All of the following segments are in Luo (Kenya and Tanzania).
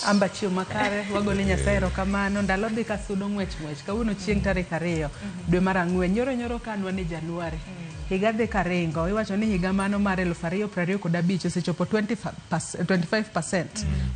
Amba chiwo makare, wagone Nyasaye erokamano. Ndalo dhi ka sudo ng'wech ng'wech. Kawuono chieng' tarik 2 dwe mar 4. Nyoro nyoro ka nwa ni Januari. Higa dhi ka ringo. Iwacho ni higa mano mar 2025 osechopo 25%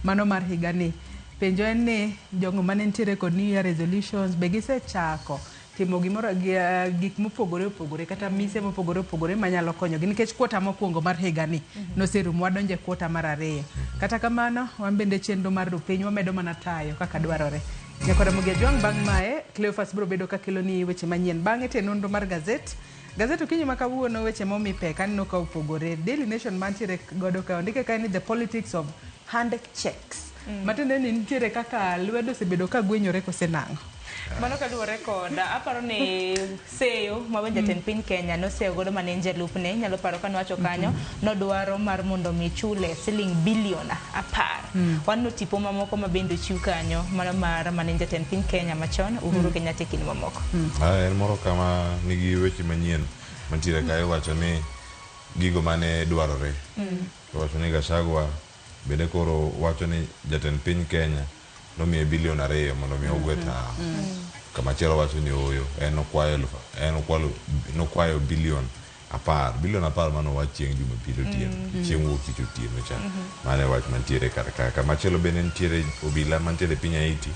mano mar higa ni. Penjo en ni jogo mane nitiere kod New Year resolutions be gisechako timo gimoro gi, gik mopogore opogore kata mise mopogore opogore manyalo konyogi nikech kwota mokwongo mar higani noserumo, wadonjo e kwota mar 2. Kata kamano, wan bende chenro mar Rupiny wamedo mana tayo kaka dwarore. Nyakora Ramogi Ajwang' bang' mae, Cleophas biro bedo kakelo ni weche manyien. Bang'e to e nonro mar gazet, gazet okinyi ma kawuono weche momi pek aneno ka opogore. Daily Nation mantiere godo ka ondike kae ni the politics of hand checks. Matiende ni nitiere kaka lwedo osebedo ka gwenyore kose nang'o. Mano kaluwore kod aparo ni seyo ma wen jatend piny Kenya noseyo godo mane en jalupne nyalo paro ka nowacho kanyo nodwaro mar mondo mi chule siling bilion 10. Waneno tipo mamoko ma bende ochiw kanyo mano mar mane en jatend piny Kenya machon Uhuru Kenyatta e kind mamoko. En moro kama nigi weche manyien mantiere ka iwacho ni gigo mane dwarore. Iwacho ni Gachagua bende koro wacho ni jatend piny Kenya nomiye bilion 2 mondo mi ogwe tao. Kamachielo wacho ni ooyo, en nokwayo nokwayo bilion 10. Bilion 10 mano wach chieng' Jumapil otieno, chieng' wuok tich otieno cha. Mano e wach mantiere kar ka. Kamachielo bende nitiere obila mantiere e piny Haiti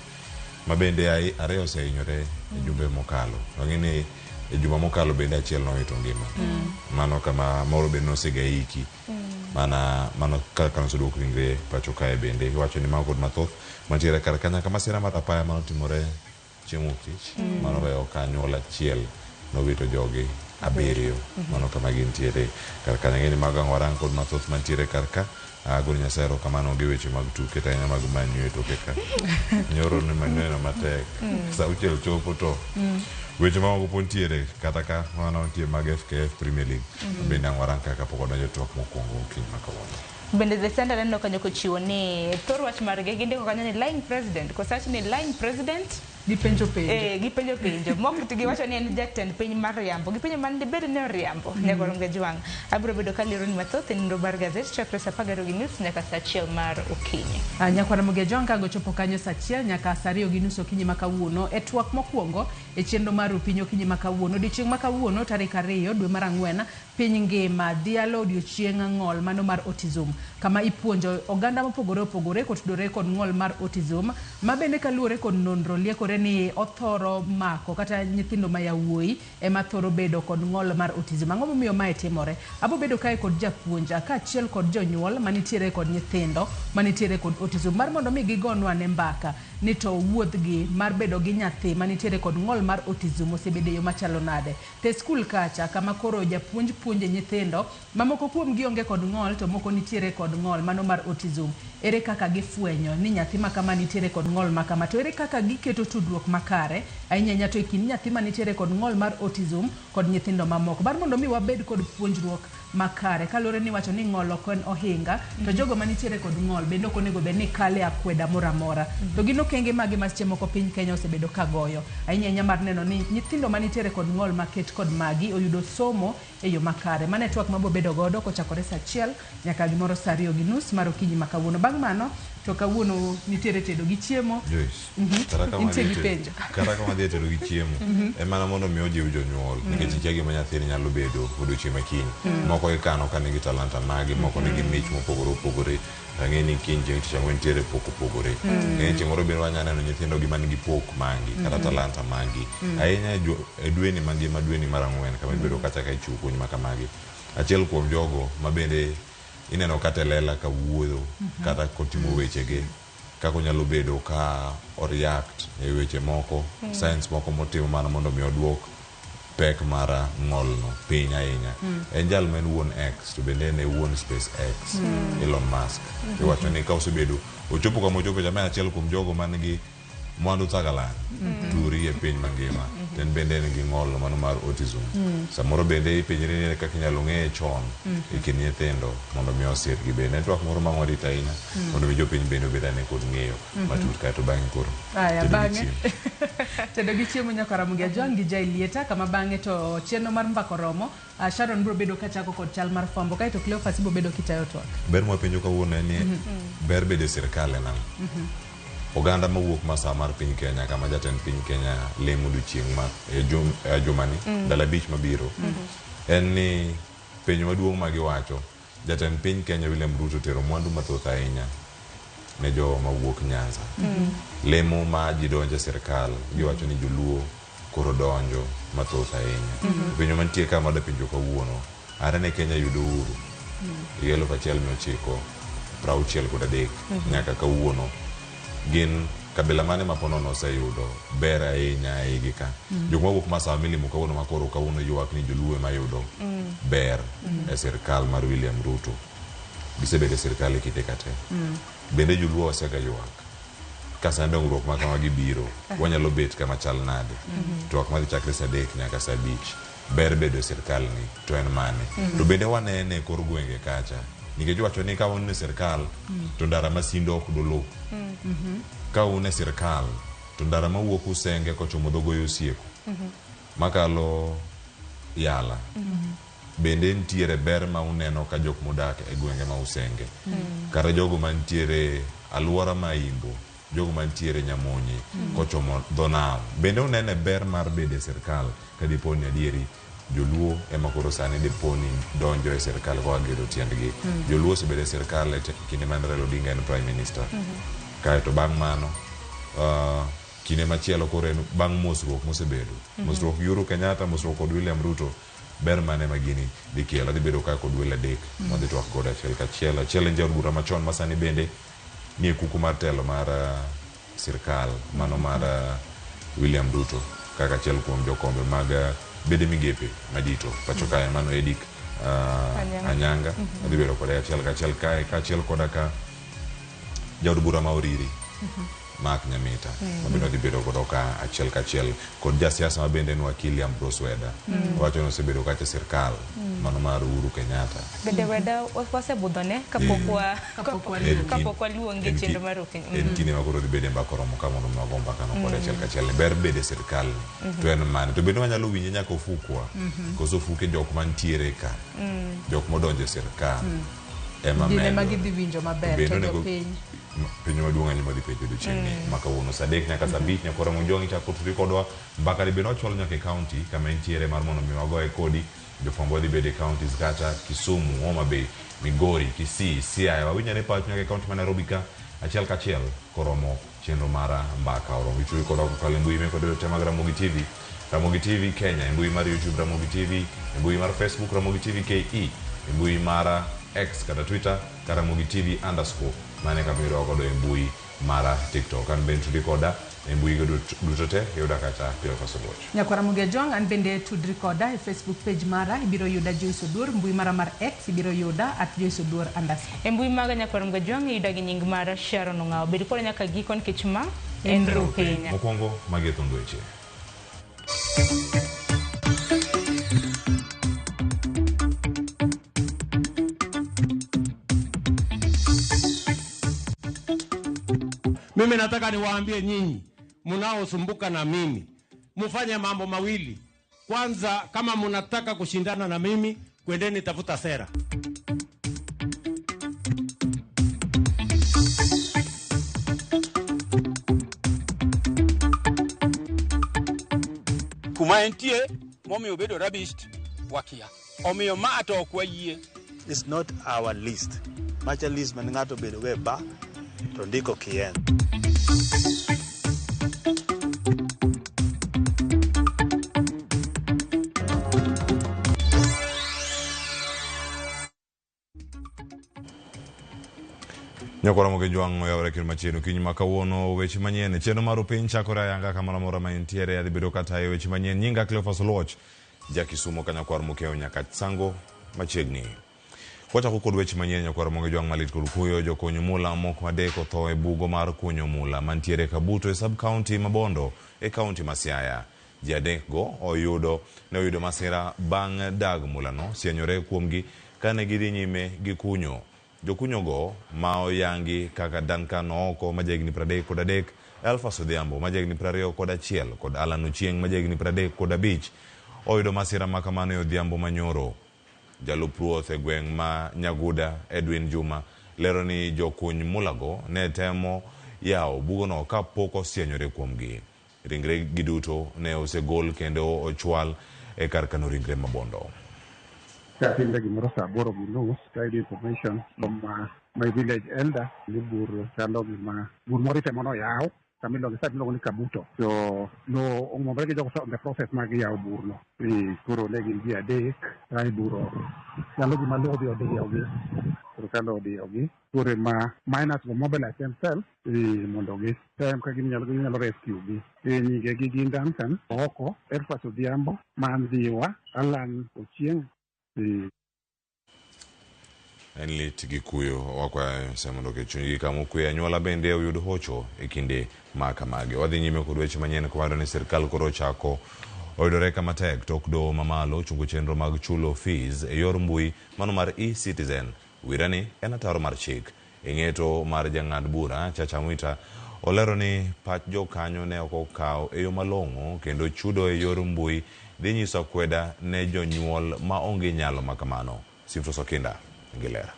ma bende 2 osehinyore e jumbe mokalo. Wang'e ni e juma mokalo bende achiel nowito ngima. Mano kama moro bende nosegaiki. Mana mano kaka noseduok ringre pacho kae bende iwacho ni mago kod mathoth mantiere kar ka nyaka masira mar apaya manotimore chieng' wuok tich manoweyo ka anyuola achiel nowito jogi 7 mano kama gintiere kar kanyo. Ang'e ni mago ang' warang kod mathoth mantiere kar ka. Agone Nyasaye erokamano onge weche mag tuke to ahinya mag Man U e toke ka. Nyoro ne maneno matek. Sa 6 chopo to weche mamoko pod nitiere kata ka mano nitie mag FKF Premier League. Bende ang' warang kaka pok wadonjo e twak mokwongo okinyi ma kawuono. Bende The Standard aneno kanyo kochiwo ni thor wach margi gindiko kanyo ni lying president kosach ni lying president Gipenjo penjo. Gipenjo penjo. Mok to giwacho ni en jatend piny mar riambo. Gipenjo man dibed ni oriambo. Nyakoro Ngejwang'. Abiro bedo kalero ni mathoth e nonro mar gazet chakre saa 12:30 nyaka saa 1 mar okinyi. Nyakwar Ramogi Ajwang' ka gochopo kanyo saa 1 nyaka saa 2:30 okinyi ma kawuono e twak mokwongo e chenro mar Rupiny okinyi ma kawuono. Odiochieng' ma kawuono tarik 2 dwe mar 4 piny ngima dhialo odiochieng' ng'ol mano mar autism kama ipuonjo oganda mopogore opogore kotudore kod ng'ol mar autism ma bende kaluwore kod nonro liekore ni othoro mako kata nyithindo ma yawuoyi ema thoro bedo kod ng'ol mar autism. Ang'o momiyo mae timore? Abo bedo kae kod japuonj kaachiel kod jonyuol manitiere kod nyithindo manitiere kod autism mar mondo mi gigonwa ne mbaka ni to wuodhgi mar bedo gi nyathi manitiere kod ng'ol mar autism osebedo e yo machalo nade. To e skul kacha kama koro japuonj puonje nyithindo ma moko kuomgi onge kod ng'ol to moko nitiere kod ng'ol mano mar autism, ere kaka gifwenyo ni nyathi ma kama nitiere kod ng'ol ma kama to ere kaka giketo tudruok makare ahinya ahinya to e kind nyathi ma nitiere kod ng'ol mar autism kod nyithindo mamoko mar mondo mi wabed kod puonjruok makare kaluwore ni iwacho ni ng'ol ok en ohinga to jogo manitiere kod ng'ol bende ok onego bed ni kale akweda moro amora. To gin okenge mage ma seche moko piny Kenya osebedo ka goyo ahinya ahinya mar neno ni nyithindo manitiere kod ng'ol maket kod magi oyudo somo e yo makare. Mano e twak ma wabobedo godo kochakore saa 1 nyaka gimoro saa 2:30 mar okinyi ma kawuono. Bang' mano to kawuono nitiere tedo gi chiemo. Joyce, kata kama Nitie dhi gi tedo- penjo. kata kama dhi e tedo gi chiemo en mana mondo mi ojiw jonyuol nikech ikia gima nyathini nyalo bedo odiochieng' ma kiny. Moko ikano ka nigi talanta magi, moko nigi mich mopogore opogore. Ang'e ni kiny chieng' tich ang'wen nitiere pok opogore. Ng'e chieng' moro bende wanyalo neno nyithindo gi man gi pok mangi kata talanta mangi. Ahinya e dweni mangima dweni mar 4 kama ibedo kacha ka ichiwo puonj ma kamagi. Achiel kuom jogo ma bende ineno kata e lela ka wuoyo kata kotimo wechege kaka onyalo bedo ka o react e weche moko, science moko motimo mana mondo mi oduok pek mar ng'olno piny ahinya. En jal ma en wuon X to bende en e wuon Space X, Elon Musk. Iwacho ni ka osebedo ochopo kama ochopo cha, ma en achiel kuom jogo man gi Mwandu Thagalan turi e piny mangima to en bende en gi ng'ol mano mar autism. Samoro bende ipenjri ni ere kaka inyalo ng'eye chon e kind nyithindo mondo mi osirgi bende. En twak moro ma warito ahinya mondo mi jopiny bende obed ane kod ng'eyo matut kaeto bang'e koro Aya, tedo gi bang'e chiemo. tedo gi chiemo nyaka Ramogi Ajwang' gi Jailieta kama bang'e to chenro mar mbaka oromo. Sharon biro bedo kachako kod chal mar fwambo kaeto Cleophas ibiro bedo kitayo twak. Ber mwapenjo kawuono en ni ber bedo e sirkal en ang'o? Oganda mawuok masawa mar piny Kenya kama jatend piny Kenya lemo odiochieng' ma e jumani ndalo 5 mabiro en ni penjo maduong' ma giwacho jatend piny Kenya William Ruto tero mwandu mathoth ahinya ne joma wuok Nyanza. Lemo ma ji donjo e sirkal giwacho ni joluo koro donjo mathoth ahinya. Penjo mantie ka madwa penjo kawuono are ne Kenya yudo uhuru higa 1963 nyaka kawuono gin kabila mane ma ponono oseyudo ber ahinya e igi ka. Jok mawuok masawa milimo kawuono ma koro kawuono ywak ni joluo ema yudo ber e sirkal mar William Ruto. Gisebedo e sirkal e kinde ka te. Bende joluo osega ywak ka sani dongruok ma kamagi biro wanyalo bet kama chal nade. Twak madhi chakre saa 3 nyaka saa 5 ber bedo e sirkal ni to en mane. To bende wanene e kor gwenge kacha nikech iwacho ni ka un e sirkal to ndara ma Sindo ok doluw. Ka un e sirkal to ndara mawuok Usenge kochomo Dhogoyo Osieko makalo Yala bende nitiere ber ma uneno ka jok modak e gwenge ma Usenge kata jogo mantiere aluora ma Imbo, jogo mantiere Nyamonye kochomo dho nam bende unene ber mar bedo e sirkal ka dipo ni adieri joluo ema koro sani dipo ni donjo e sirkal koa gero tiendgi. Joluo osebedo e sirkal e kinde mane Raila Odinga en prime minister. Kaeto bang' mano kinde machielo koro en bang' mosruok mosebedo. Mosruok gi Uhuru Kenyatta, mosruok kod William Ruto, ber mane ma gini dhi kelo. Adhi bedo ka kod welo 3 madhi twak godo achiel kachiel. Achiel en jaod bura machon ma sani bende nie kuku mar telo mar sirkal mano mar William Ruto kaka achiel kuom jokombe mag bede migepe madito pacho kae mano Eric Anyanga. Adhi bedo kode achiel kachiel kae kaachiel koda ka jaod bura ma Oriri Mark Nyamita mabende wadhi bedo godo ka achiel kachiel kod jasiasa ma bende en wakili Ambrose Weda. Owacho ni osebedo kacha e sirkal mano mar Uhuru Kenyatta. Bende Weda wasebudhone kapok waluonge chenro mar okinyi. En kinde ma koro dhi bedo e mbaka oromo ka mondo mi wago mbaka no kode achiel kachiel ni ber bedo e sirkal ni to en mane to bende wanyalo winje nyaka ofukwa koso ofuke jok mantiere ka jok modonjo e sirkal ema Gin ema medo. gidhi winjo maber Bende to onego jopiny. Penjo maduong' ahinya madhi penjo odiochieng' ni ma kawuono saa 3 nyaka saa 5 nyaka Ramogi Jwang' ichako tudri kodwa mbaka ni bende wachwalo nyaka e county kama entiere mar mondo mi wagoye kodi. Jofwambo wadhi bedo e counties kata Kisumu, Homa Bay, Migori, Kisii, Siaya. Wawinj ane pachu nyaka e county ma Nairobi ka achiel kachiel koromo chenro mar mbaka oromo. Itudri kodwa kokalo e mbui mekwa duto te mag Ramogi TV, Ramogi TV Kenya, e mbui mar YouTube Ramogi TV, e mbui mar Facebook Ramogi TV KE, e mbui mar X kata Twitter ka Ramogi TV _ mane kama iyudowa godo e mbui mar TikTok. An bende tudri koda e mbui go duto te iyuda kata Cleophas Oluoch. Nyakwara Ramogi Ajwang' an bende tudri koda e Facebook page mara ibiro yuda Joyce Oduor, mbui mara mar X ibiro yuda @Joyce Oduor _. E mbui maga Nyakwara Ramogi Ajwang' iyuda gi nying mara Sharon Ong'awo. Bed koda nyaka giko nikech ma en Rupiny. Mokwongo magi e thund weche. Mimi nataka niwaambie nyinyi mnaosumbuka na mimi, mufanye mambo mawili. Kwanza, kama mnataka kushindana na mimi, kwendeni tafuta sera. Kuma entie momiyo obedo rubbished wakia. Omiyo ma to ok wayie. It's not our list. Macha list man ng'ato obedo go e bar to ndiko kien. Nyakwara Ramogi Jwang' oyawore kendo machiegni okinyi ma kawuono weche manyien chenro mar Rupiny chakore ayanga kamoro amora ma entiere adhi bedo katayo weche manyien nyinga Cleophas Oluoch ja Kisumo ka nyakwar Mokeo nyaka Sango machiegni. Wachako kod weche manyien nyakwar Ramogi Jwang' malit kod kuyo jokuny mula moko adek otho e bugo mar kunyo mula mantiere Kabuto e sub county ma Bondo e kaunti ma Siaya. Ji adek go oyudo ne oyudo masira bang' dag mulano sienyore kuomgi kane gidhi nyime gi kunyo. Jokunyo go ma oyangi kaka Duncan Ooko ma jahigni 33, Elfas Odhiambo ma jahigni 21 kod Alan Ochieng' ma jahigni 35 oyudo masira ma kamano e odhiambo manyoro. Jalup ruoth e gweng' ma Nyaguda Edwin Juma lero ni jokuny mulago ne temo yawo bugono kapok osienyore kuomgi. Ringre gi duto ne osegol kendo ochwal e kar kano ringre ma Bondo. Katimre gimoro saa 8:30 tayudo information from my village elder ni bur chalo gima bur moro itemo noyaw kama iluongo site miluongo ni Kabuto. To no ong'omore gi jogo on the process mag yawo burno. Koro ne gin ji adek kae buro chalo gima lowo odhi odiyogi. Koro ka lowo odiyogi koro ema miners go mobilize themselves mondo gitem ka ginyalo rescue gi. Nyinge gi gin Duncan Ooko, Elfas Odhiambo, Man Dhiwa, Alan Ochieng. En lit gi kuyo wakwayo Nyasaye mondo oket chunygi kama okwe anyuola bende oyud hocho e kinde ma kamagi. Wadhi nyime kod weche manyien kawayudo ni sirkal koro ochako oyudore kama tek tok doho mamalo ochungo chenro mag chulo fees e yor mbui mano mar e-Citizen. Wirani en ataro mar chik. E ng'eto mar jang'ad bura Chacha Mwita olero ni pach jokanyo ne ok okaw e yo malong'o kendo chudo e yor mbui dhi nyiso akweda ne jonyuol ma onge nyalo ma kamano. Simfros Okinda gi ler.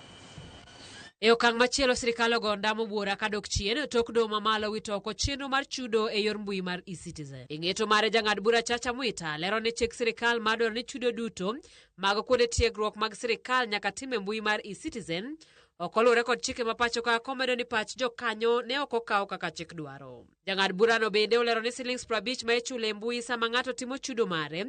E okang' machielo sirkal ogo ondamo buora kadok chien tok doho mamalo wito oko chenro mar chudo e yor mbui mar e-Citizen. E ng'eto mare jang'ad bura Chacha Mwita lero ni chik sirkal madwaro ni chudo duto mag kuonde tiegruok mag sirkal nyaka tim e mbui mar e-Citizen ok oluwore kod chike ma pacho ka komedo ni pach jokanyo ne ok okaw kaka chik dwaro. Jang'ad burano bende olero ni silings 50 ma ichulo e mbui sama ng'ato timo chudo mare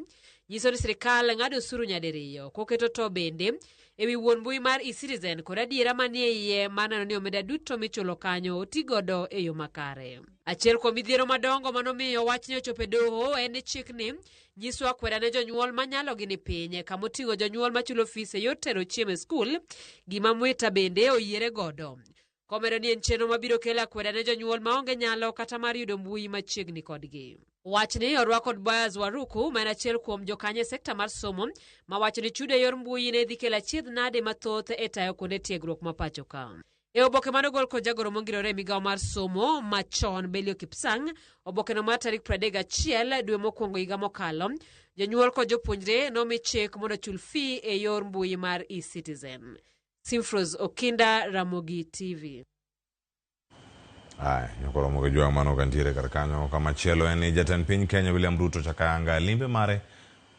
nyiso ni sirkal ng'ado osuru nyadiriyo koketo to bende ewi wuon mbui mar e-Citizen kod adiera manie iye mar neno ni omenda duto michulo kanyo otigodo e yo makare. Achiel kuom midhiero madongo manomiyo wachni ochopo e doho en ni chikni nyiso akweda ne jonyuol manyalogi ni piny kamoting'o jonyuol machulo fis e yor tero chiemo e skul, gima Mwita bende oyiere godo. Komedo ni en chenro mabiro kelo akweda ne jonyuol maonge nyalo kata mar yudo mbui machiegni kodgi. Wachni orwak kod Boaz Waruku ma en achiel kuom jokanyo e sekta mar somo mawacho ni chudo e yor mbui ne dhi kelo achiedh nade mathoth e tayo kuonde tiegruok ma pacho ka. E oboke manogol kod jagoro mongirore e migawo mar somo machon Belio Kipsang, obokeno mar tarik 31 dwe mokwongo higa mokalo, jonyuol kod jopuonjre nomi chik mondo ochul fee e yor mbui mar e-Citizen. Simfros Okinda, Ramogi TV. Aya, nyakoro Ramogi Jwang' mano kantiere kar kanyo. Kamachielo en ni jatend piny Kenya William Ruto chako ayanga limbe mare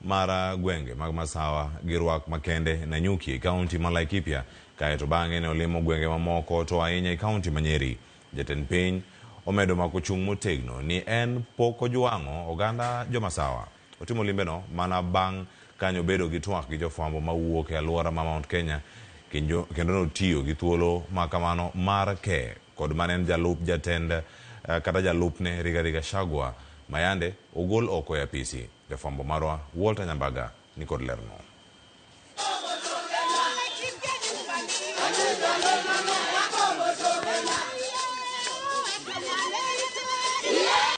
mar gwenge mag Masawa gi rwak makende Nanyuki e kaunti ma Laikipia, kaeto bang'e ne olimo gwenge mamoko to ahinya e kaunti ma Nyeri. Jatend piny omedo mako chung' motegno ni en pok ojwang'o oganda jo Masawa. Otimo limbeno mana bang' kanyo bedo gi twak gi jofwambo mawuok e alwora ma Mount Kenya kendo notiyo gi thuolo ma kamano mar ke kod mane en jalup jatend kata jalupne Rigathi Gachagua mayande ogol oko e apisi. Jafwambo marwa Walter Nyambaga ni kod lerno.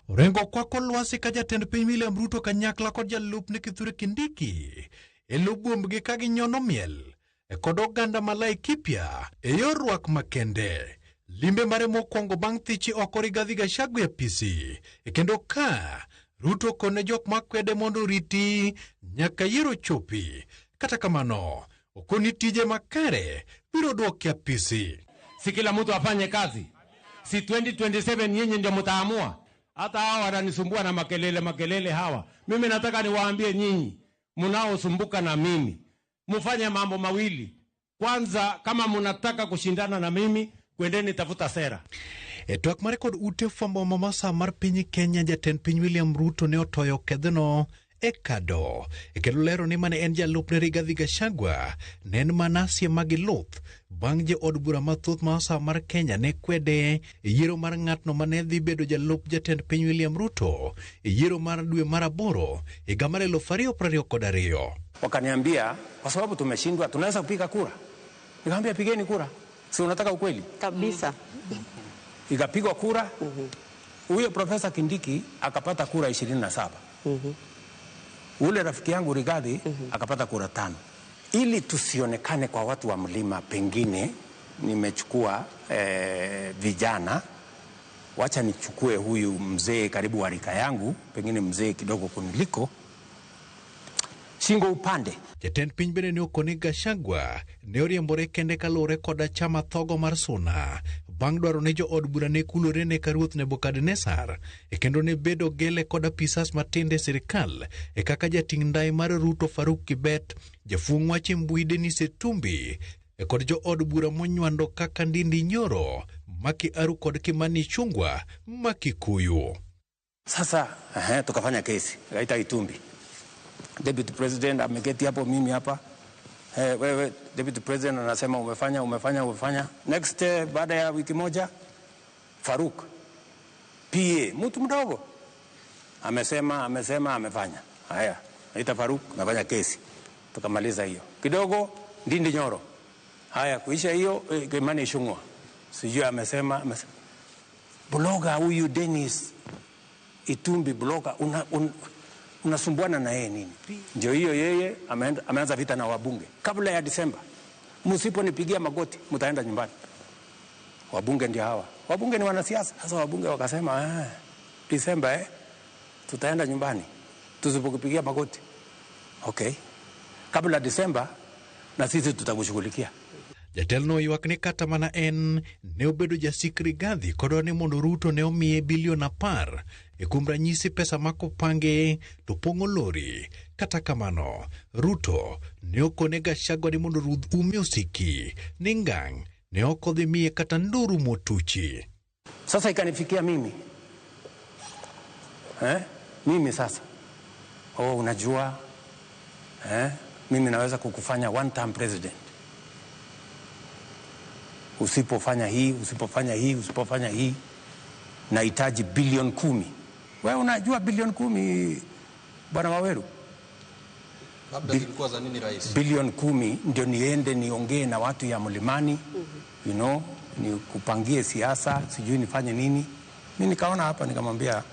Orengo kwako lwasi ka jatend piny William Ruto kanyakla kod jalupne Kithure Kindiki e lo buombgi ka ginyono miel kod oganda ma Laikipia e yor rwak makende. Limbe mare mokwongo bang' thichi oko Rigathi Gachagua e apisi kendo ka Ruto kone jok makwede mondo oriti nyaka yiero chopi. Kata kamano, okoni tije makare biro duoke apisi. Si kila mtu afanye kazi. Si 2027 nyinyi ndio mtaamua. Hata hawa wananisumbua na makelele makelele hawa. Mimi nataka niwaambie nyinyi mnaosumbuka na mimi, mfanye mambo mawili. Kwanza, kama mnataka kushindana na mimi, kwendeni tafuta sera. E twak mare kod ute fwambo ma masaa mar piny Kenya, jatend piny William Ruto ne otoyo kedhno e kado kendo lero ni mane en jalupne Rigathi Gachagua ne en mana siem gi luth bang' jo od bura mathoth ma masaa mar Kenya ne kwede e yiero mar ng'atno mane dhi bedo jalup jatend piny William Ruto e yiero mar dwe mar aboro higa mar 2022. Wakaniambia kwa sababu tumeshindwa tunaweza kupiga kura. Nikamwambia pigeni kura, si unataka ukweli kabisa. Ikapigwa kura, huyo Profesa Kindiki akapata kura 27. Ule rafiki yangu Rigathi akapata kura 5. Ili tusionekane kwa watu wa mlima, pengine nimechukua vijana, wacha nichukue huyu mzee karibu wa rika yangu, pengine mzee kidogo kuniliko, shingo upande. Jatend piny bende ne okone Gachagua ne oriembore kende kaluwore koda chama thogo mar Suna bang' dwaro ne jood bura ne kulore ne ka ruoth Nebukadnezar e kendo ne bedo gele kod apisas matindo e sirikal e kaka jating' ndai mar Ruto Faruk Kibet, jafuong' wach e mbui Denis Itumbi e kod jood bura monywando kaka Ndindi Nyoro, Maki Aru kod Kimani Ichung'wa ma Kikuyu. Sasa tukafanya kesi, kaita Itumbi. Deputy President ameketi hapo, mimi hapa. Wewe Deputy President anasema umefanya, umefanya, umefanya. Next baada ya wiki moja Faruk PA mtu mdogo amesema, amesema, amefanya. Haya, naita Faruk, nafanya kesi. Tukamaliza hiyo. Kidogo Ndindi Nyoro. Haya, kuisha hiyo Kimani Ichung'wa. Sijui amesema, amesema. Bloga huyu Dennis Itumbi bloga unasumbuana na yeye nini? Ndio hiyo yeye ameanza vita na wabunge. Kabla ya Disemba, msiponipigia magoti mtaenda nyumbani. Wabunge ndio hawa. Wabunge ni wanasiasa. Sasa wabunge wakasema, Disemba tutaenda nyumbani tusipokupigia magoti. Okay. Kabla Disemba na sisi tutakushughulikia. Jatelno ywak ni kata mana en ne obedo jasik Rigathi kodwa ni mondo Ruto ne omiye bilion 10 e kuom ranyisi pesa makopange to pong'o lori. Kata kamano, Ruto ne okone Gachagua ni mondo rudh ume osiki ni ngang' ne ok odhi miye kata nduru motuchi. Sasa ikanifikia mimi. Mimi sasa. Oh, unajua, mimi naweza kukufanya one term president. Usipofanya hii, usipofanya hii, usipofanya hii, nahitaji bilioni 10. Wewe unajua bilioni 10 Bwana Waweru? Labda zilikuwa za nini rais? Bilioni 10 ndio niende niongee na watu ya mlimani, you know, nikupangie siasa, sijui nifanye nini. Mimi nikaona hapa nikamwambia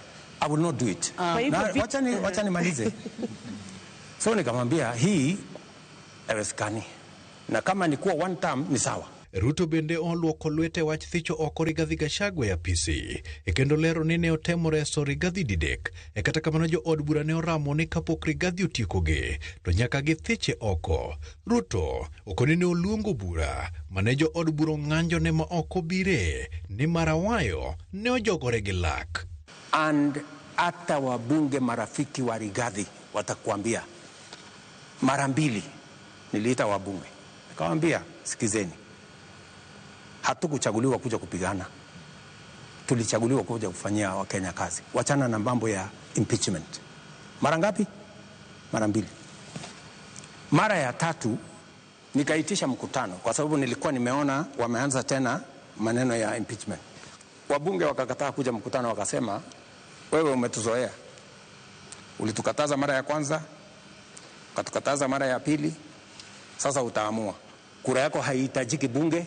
I will not do it. Na, wacha nimalize. So nikamwambia hii haiwezekani. Na kama ni kuwa one term ni sawa. Ruto bende oluoko lwete wach thicho oko Rigathi Gachagua e apisi e kendo lero ni ne otemo reso Rigathi didek e kata kamano jood bura ne oramo ni kapok Rigathi otiekogi to nyaka githiche oko. Ruto okoni ne oluongo bura mane jood bura ong'anjone ma ok obire ni marawayo ne ojogore gi lak. And hata wabunge marafiki wa Rigathi watakuambia mara mbili niliita wabunge nikamwambia sikizeni, hatukuchaguliwa kuja kupigana, tulichaguliwa kuja kufanyia Wakenya kazi. Wachana na mambo ya impeachment. Mara ngapi? Mara mbili. Mara ya tatu nikaitisha mkutano kwa sababu nilikuwa nimeona wameanza tena maneno ya impeachment. Wabunge wakakataa kuja mkutano, wakasema wewe umetuzoea. Ulitukataza mara ya kwanza, ukatukataza mara ya pili, sasa utaamua. Kura yako haihitajiki bunge.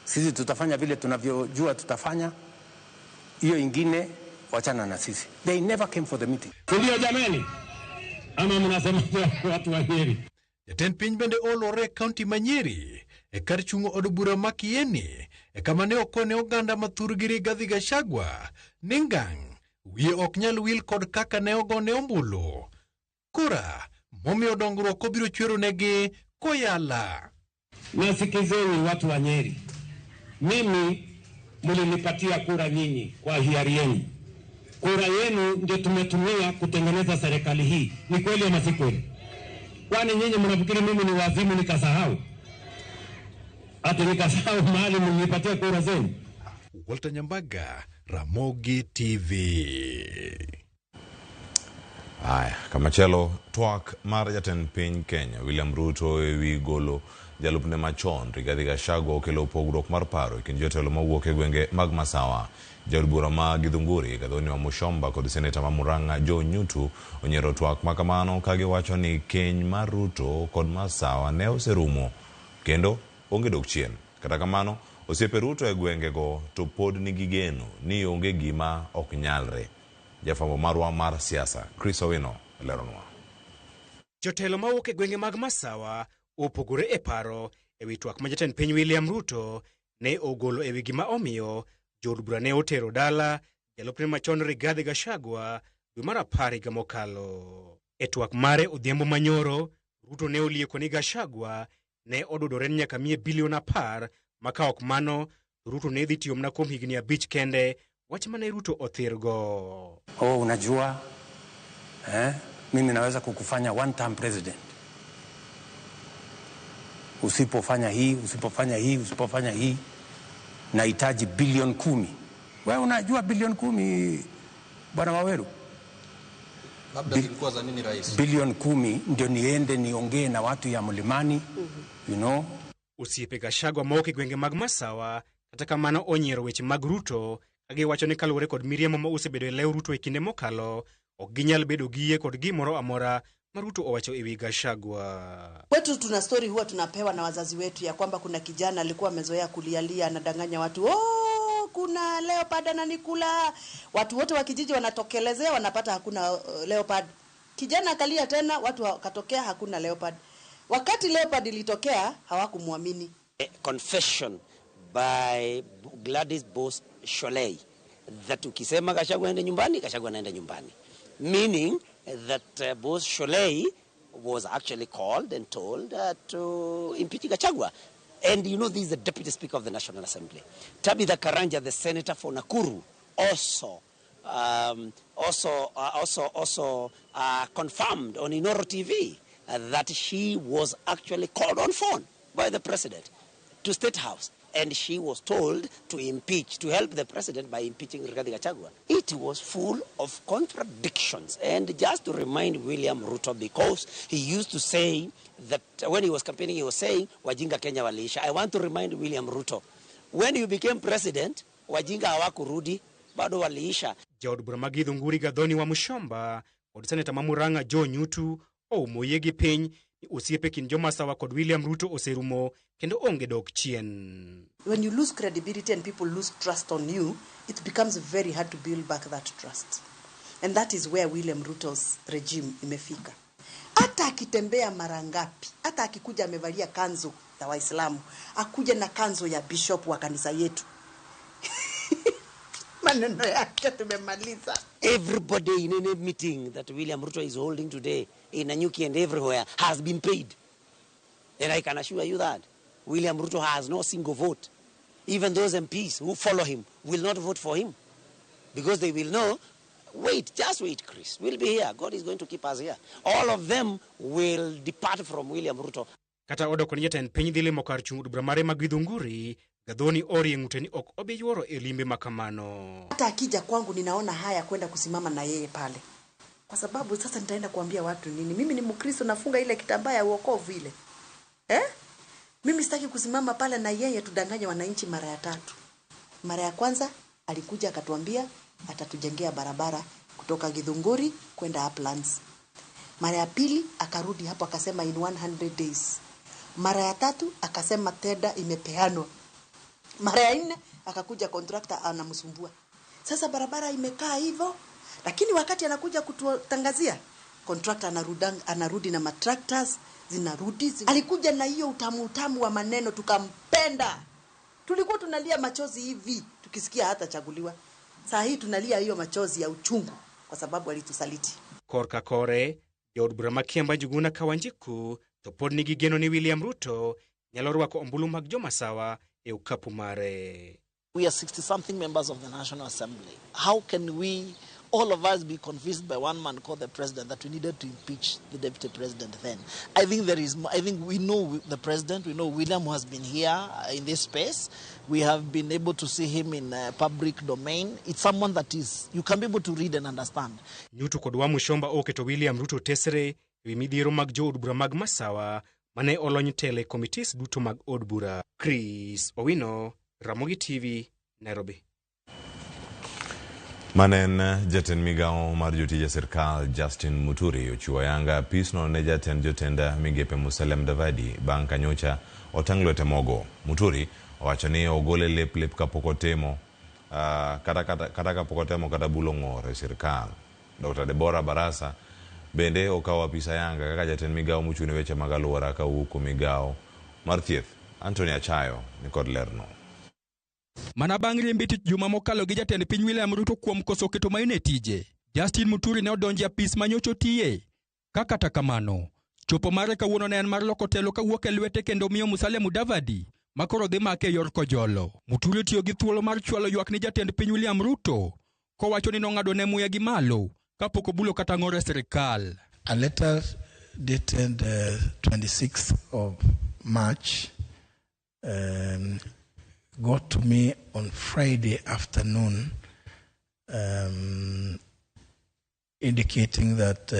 Sisi tutafanya vile tunavyojua tutafanya. Hiyo ingine wachana na sisi. They never came for the meeting. Ndio jamani? Ama mnasema watu wa Nyeri? Jatend piny bende olore kaunti ma Nyeri e kar chung'o od bura ma Kieni e kama ne okone oganda ma thurgi Rigathi Gachagua ni ngang' wiye ok nyal wil kod kaka ne ogone ombulu. Kura momiyo dongruok obiro chwero negi koyala. Nasikizeni watu wa Nyeri. Mimi mlinipatia kura nyinyi kwa hiari yenu. Kura yenu ndio tumetumia kutengeneza serikali hii. Ni kweli ama si kweli? Kwani nyinyi mnafikiri mimi ni wazimu nikasahau? Ati nikasahau mahali mlinipatia kura zenu? Walter Nyambaga, Ramogi TV. Aya, kamachielo twak mar jatend piny Kenya William Ruto ewi golo jalupne machon Rigathi Gachagua okelo pogruok mar paro e kind jotelo mawuok e gwenge mag Masawa. Jaod bura ma Githunguri Gathoni wa Mushomba kod seneta ma Murang'a Joe Nyutu onyiero twak makamano ka giwacho ni keny mar Ruto kod Masawa ne oserumo kendo onge dok chien. Kata kamano, osiepe Ruto e gwengego to pod nigi geno ni onge gima ok nyalre. Jafwambo marwa mar siasa, Chris Owino, leronwa. Jotelo mawuok e gwenge mag Masawa opogore e paro e wi twak ma jatend piny William Ruto ne ogolo e wi gima omiyo jood bura ne otero dala jalupne machon Rigathi Gachagua dwe mar apar higa mokalo. E twak mare odhiambo manyoro, Ruto ne olieko ni Gachagua ne odudore ni nyaka miye bilion 10 ma ka ok mano to Ruto ne dhi tiyo mana kuom higni 5 kende, wach mane Ruto othirgo. Oh, unajua mimi naweza kukufanya one term president. Usipofanya hii, usipofanya hii, usipofanya hii, nahitaji bilioni 10. Wewe unajua bilioni 10, Bwana Waweru? Labda zilikuwa za nini rais? Bilioni 10 ndio niende niongee na watu ya mlimani, you know. Osiepe Gachagua mawuok e gwenge mag Masawa kata kamano onyiero weche mag Ruto ka giwacho ni kaluwore kod miriambo ma osebedo e lew Ruto e kinde mokalo, ok ginyal bedo gi yie kod gimoro amora ma Ruto owacho e wi Gachagua. Kwetu tuna story huwa tunapewa na wazazi wetu ya kwamba kuna kijana alikuwa amezoea kulialia, anadanganya watu, oh, kuna leopard ananikula. Watu wote wa kijiji wanatokelezea, wanapata hakuna leopard. Kijana akalia tena, watu wakatokea, hakuna leopard. Wakati leopard ilitokea, hawakumwamini. A confession by Gladys Boss Sholei that ukisema Gachagua aende nyumbani, Gachagua anaenda nyumbani. Meaning that Boss Sholei was actually called and told to impeach Gachagua. And you know, this is the Deputy Speaker of the National Assembly. Tabitha Karanja, the senator for Nakuru, also confirmed on Inoro TV that she was actually called on phone by the president to State House. And she was told to impeach, to help the president by impeaching Rigathi Gachagua. It was full of contradictions. And just to remind William Ruto, because he used to say that when he was campaigning, he was saying, Wajinga Kenya waliisha. I want to remind William Ruto, when you became president, Wajinga hawakurudi, bado waliisha. Jaod bura ma Githunguri Gathoni wa Mushomba kod seneta ma Murang'a Joe Nyutu oumo yie gi piny ni osiepe kind Jomasawa kod William Ruto oserumo kendo onge dok chien. When you lose credibility and people lose trust on you, it becomes very hard to build back that trust. And that is where William Ruto's regime imefika. Hata akitembea mara ngapi, hata akikuja amevalia kanzu ya Waislamu, akuja na kanzu ya bishop wa kanisa yetu. Maneno yake tumemaliza. Everybody in any meeting that William Ruto is holding today in Nanyuki and everywhere has been paid. And I can assure you that William Ruto has no single vote. Even those MPs who follow him will not vote for him because they will know, wait, just wait, Chris, we'll be here. God is going to keep us here. All of them will depart from William Ruto. Kata odoko ni jatend piny dhi limo kar chung' od bura mare ma Githunguri, Gathoni orie ng'ute ni ok obi yuoro e limbe makamano. Hata akija kwangu ninaona haya kwenda kusimama na yeye pale. Kwa sababu sasa nitaenda kuambia watu nini? Mimi ni Mkristo, nafunga ile kitambaa ya wokovu ile. Mimi sitaki kusimama pale na yeye tudanganye wananchi mara ya tatu. Mara ya kwanza alikuja akatuambia atatujengea barabara kutoka Githunguri kwenda Uplands. Mara ya pili akarudi hapo akasema in 100 days. Mara ya tatu akasema tenda imepeanwa. Mara ya nne akakuja contractor anamsumbua. Sasa barabara imekaa hivyo, lakini wakati anakuja kututangazia contractor anarudi na matractors zinarudi. Alikuja na hiyo utamu wa maneno tukampenda. Tulikuwa tunalia machozi hivi tukisikia hata chaguliwa. Saa hii tunalia hiyo machozi ya uchungu kwa sababu alitusaliti. Korka kore, jood bura ma Kiamba Njuguna Kawanjiku to pod nigi geno ni William Ruto nyalo rwako ombulu mag Jomasawa e okapu mare. We are 60-something members of the National Assembly. How can we, all of us, be convinced by one man called the president that we needed to impeach the deputy president then? I think I think we know the president, we know William, who has been here in this space. We have been able to see him in public domain. It's someone that is, you can be able to read and understand. Nyutu kod Wamuchomba oketo William Ruto tesre ewi midhiero mag jood bura mag Masawa mane olony tele committees duto mag od bura. Chris Owino, Ramogi TV, Nairobi. Manen jatend migawo mar jotije sirkal Justin Muturi ochiwo ayanga pisno ne jatend jotend migepe Musalia Mudavadi bang' ka nyocha otang' lwete mogo. Muturi owacho ni ogole lep lep kapok otimo kata kapok otemo kata bulo ng'or e sirkal. Dr. Deborah Barasa bende okawo apisa yanga kaka jatend migawo mochung' ne weche mag alwora kawuok kuom migawo mar thieth. Anthony Achayo ni kod lerno. Mana bang' riembe tich juma mokalo gi jatend piny William Ruto kuom koso keto maino e tije, Justin Muturi ne odonjo e apis manyocha otiye. Ka kata kamano, chopo mare kawuono ne en mar loko telo kawuok e lwete kendo miyo Musalia Mudavadi ma koro dhi make e yor kojolo. Muturi otiyo gi thuolo mar chwalo ywak ni jatend piny William Ruto kowacho ni nong'ado ne muya gi malo kapok obulo kata ng'or e sirkal. A letter dated 26th of March got to me on Friday afternoon, indicating that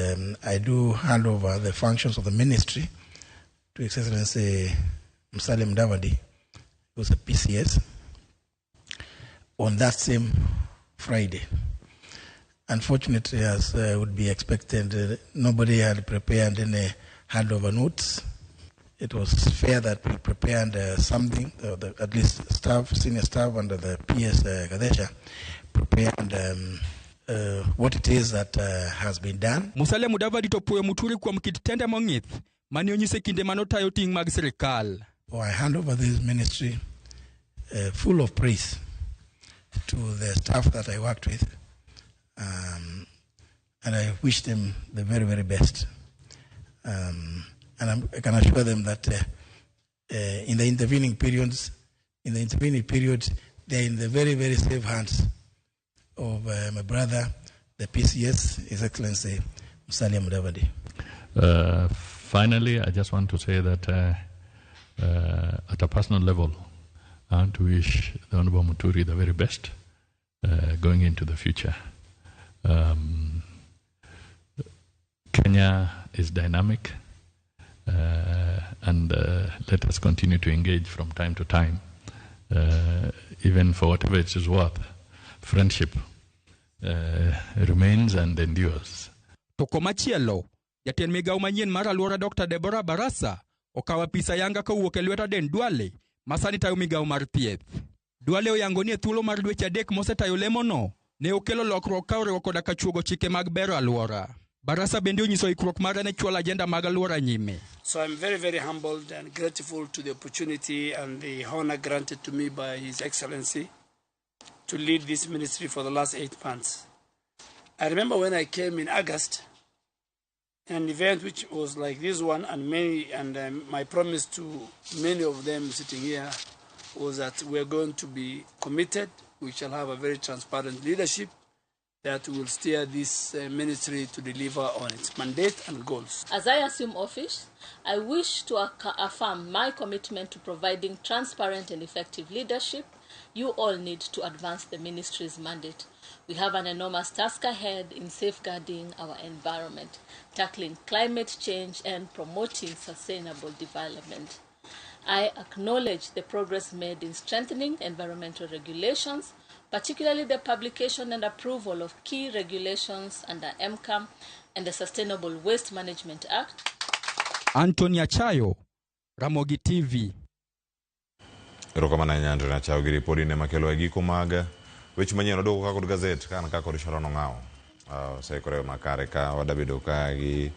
I do hand over the functions of the ministry to His Excellency Musalia Mudavadi, who's a PCS, on that same Friday. Unfortunately, as would be expected, nobody had prepared any handover notes. It was fair that we prepared something, at least staff, senior staff under the PS Gadesha, prepared what it is that has been done. Musalia Mudavadi to puoyo Muturi kuom kit tende mong'ith mane onyise kinde manotayo ting' mag sirkal. Oh, I hand over this ministry full of praise to the staff that I worked with, and I wish them the very, very best. And I can assure them that in the intervening periods, they are in the very, very safe hands of my brother, the PCS, His Excellency Musalia Mudavadi. Finally, I just want to say that at a personal level, I want to wish the Honorable Muturi the very best going into the future. Kenya is dynamic, and let us continue to engage from time to time, even for whatever it is worth. Friendship remains and endures. To komachielo, jatend migawo manyien mar alwora Dr. Deborah Barasa okawo apisa yanga kowuok e lwet Aden Duale ma sani tayo migawo mar thieth. Duale oyango ni e thuolo mar dweche 3 mosetayo lemono ne okelo lokruok ka oriwo koda ka chuogo chike mag bero alwora. Barasa bende onyiso ikruok mare ne chwalo ajenda mag alwora nyime. So I'm very, very humbled and grateful to the opportunity and the honor granted to me by His Excellency to lead this ministry for the last 8 months. I remember when I came in August, an event which was like this one, and many, and my promise to many of them sitting here was that we are going to be committed. We shall have a very transparent leadership that will steer this ministry to deliver on its mandate and goals. As I assume office, I wish to affirm my commitment to providing transparent and effective leadership you all need to advance the ministry's mandate. We have an enormous task ahead in safeguarding our environment, tackling climate change, and promoting sustainable development. I acknowledge the progress made in strengthening environmental regulations, particularly the publication and approval of key regulations under MCAM and the Sustainable Waste Management Act. Anthony Achayo, Ramogi TV. Erokamano ahinya Anthony Achayo gi ripodi ne makelo e giko mag weche manyien. Waduogo ka kod gazet ka an ka kod Sharon Ong'awo. Oseikore makare ka wadabedo ka gi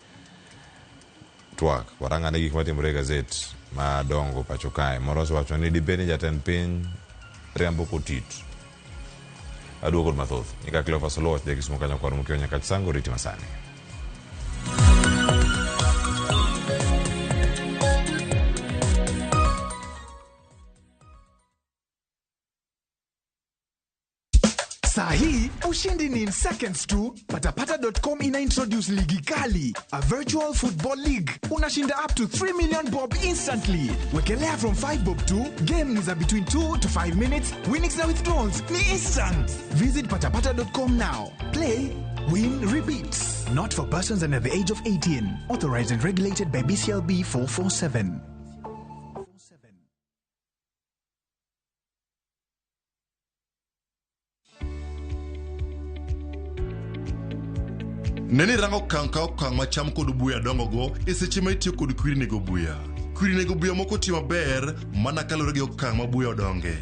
twak. Warang'ane gik matimore e gazet madongo pacho kae. Moro osewacho ni dibed ni jatend piny riambo kotit. Aduogo kod mathoth. Nyika Cleophas Oluoch, ja Kisumu kanyo kod Mukio Nyakach Sango, riti masani. Saa hii ushindi ni in seconds tu. Patapata.com ina introduce ligi kali, a virtual football league. Unashinda up to 3 million bob instantly. Wekelea from 5 bob to game ni za between 2 to 5 minutes. Winnings na withdrawals ni instant. Visit patapata.com now. Play, win, repeat. Not for persons under the age of 18. Authorized and regulated by BCLB 447. Neni rango okang' ka okang' ma cham kod buya dongogo e seche ma itiyo kod kwiri nego buya. Kwiri nego buya moko ti maber mana kaluwore gi okang' ma buya odonge.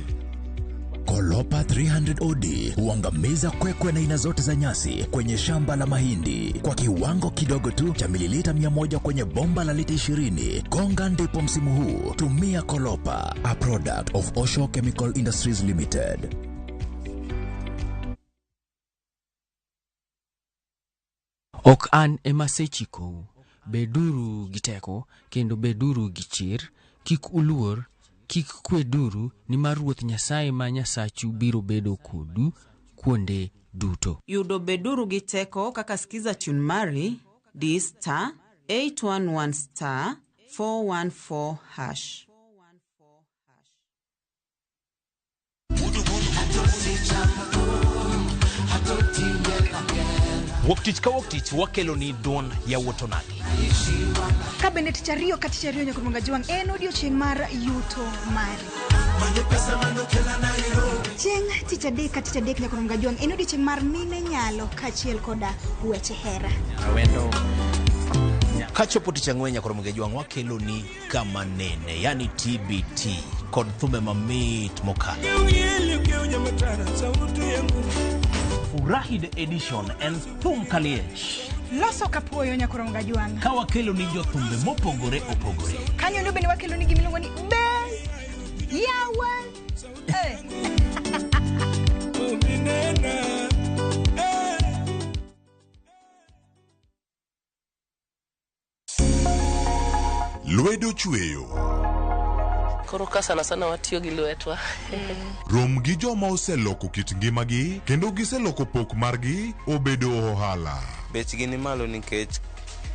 Kolopa 300 OD huangamiza kwekwe na aina zote za nyasi kwenye shamba la mahindi kwa kiwango kidogo tu cha mililita 100 kwenye bomba la lita 20. Gonga ndipo msimu huu. Tumia Kolopa, a product of Osho Chemical Industries Limited. Ok an ema asechikou. Beduru gi teko kendo beduru gi chir. Kik uluor, kik kweduru, nimar Ruoth Nyasaye ma Nyasachu biro bedo kodu kuonde duto. Yudo beduru gi teko kaka skiza tune mari di star 811 star 414 hash. Wuok tich ka wuok tich wakelo ni duond yawuot onagi. Ka bende tich ariyo ka tich ariyo nyaka Ruonga Jwang' en odiochieng' mar yuto mari. Chieng' tich adek ka tich adek nyaka Ruonga Jwang' en odiochieng' mar mine nyalo kaachiel koda weche hera. Kachopo tich ang'wen nyaka Ruonga Jwang' wakelo ni kama nene, yani TBT kod thumbe mamit mokalo. Furahi the edition en thum kaliech. Loso kapuoyo nyaka Ruonga Jwang'. Ka wakelo ni jothumbe mopogore opogore. Kanyo ndo bende wakelo ni gimiluongo ni be yawa. Eh. Lwedo chweyo. Koro ka sana sana watiyo gi lwetwa. Rom gi joma oseloko kit ngimagi kendo giseloko pok margi obedo ohala. Bechgi ni malo nikech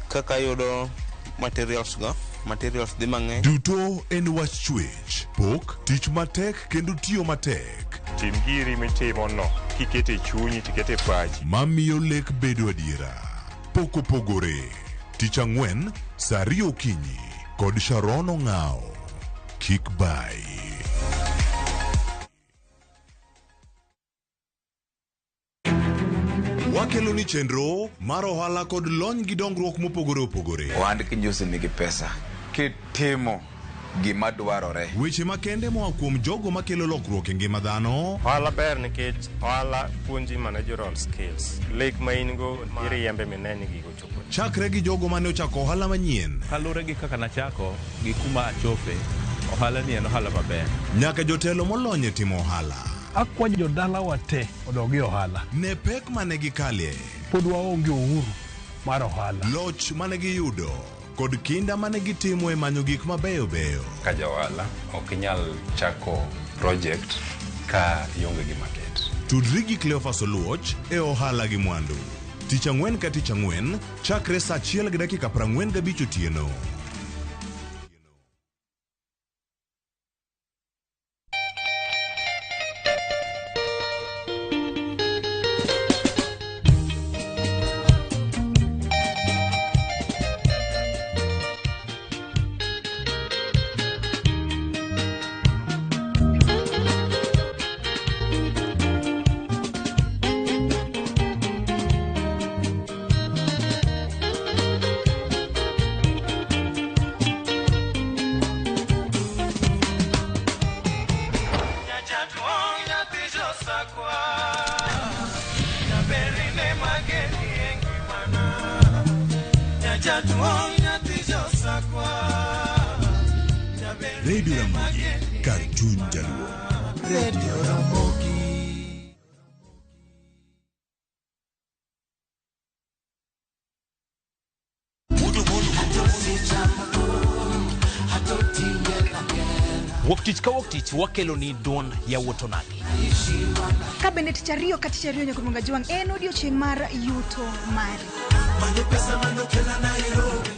kaka yudo materials go, materials dhi mang'eny. Duto en wach chwech, pok, tich matek kendo tiyo matek. Tim giri mitimo no kikete chunyi tikete pachi. Mamiyo lek bedo adiera. Pok opogore. Tich ang'wen, saa ariyo okinyi kod Sharon Ong'ao. Kik bai. Wakelo ni chenro mar ohala kod lony gi dongruok mopogore opogore. Ohand kinjusi nigi pesa kitimo gima dwarore. Weche makende moa kuom jogo makelo lokruok e ngima dhano. Ohala ber nikech ohala puonji managerial skills. Lek ma in go iriembe mine ni gigo chopo. Chakre gi jogo mane ochako ohala manyien. Kaluwore gi kaka nachako gi kuma achope, ohala ni en ohala maber. Nyaka jotelo molony e timo ohala. Akwayo jodalawa te odog e ohala. Ne pek mane gikalie. Pod waonge uhuru mar ohala. Loch mane giyudo kod kinda mane gitimo e manyo gik mabeyo beyo. Ka ja ohala ok inyal chako project ka ionge gi market. Tudri gi Cleophas Oluoch e ohala gi mwandu. Tich ang'wen ka tich ang'wen chakre saa 1:45 otieno. Radio Ramogi, kar chuny jaluo. Radio Ramogi. Wuok tich ka wuok tich wakelo ni duond yawuot onagi. Ka bende tich ariyo ka tich ariyo nyaka Ruonga Jwang' en odiochieng' mar yuto mari.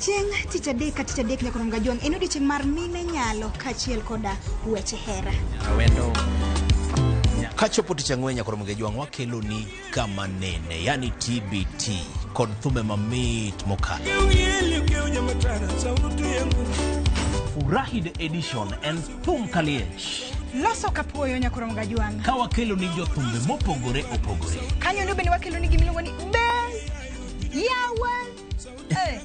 Chieng' tich adek ka tich adek nyaka Ruonga Jwang' en odiochieng' mar mine nyalo kaachiel koda weche hera. Kachopo tich ang'wen nyaka Ruonga Jwang' wakelo ni kama nene, yani TBT kod thumbe mamit mokalo. Furahi the edition en thum kaliech. Loso kapuoyo nyaka Ruonga Jwang'. Ka wakelo ni jothumbe mopogore opogore. Kanyo ndo bende wakelo ni gimiluongo ni be yawa. Eh.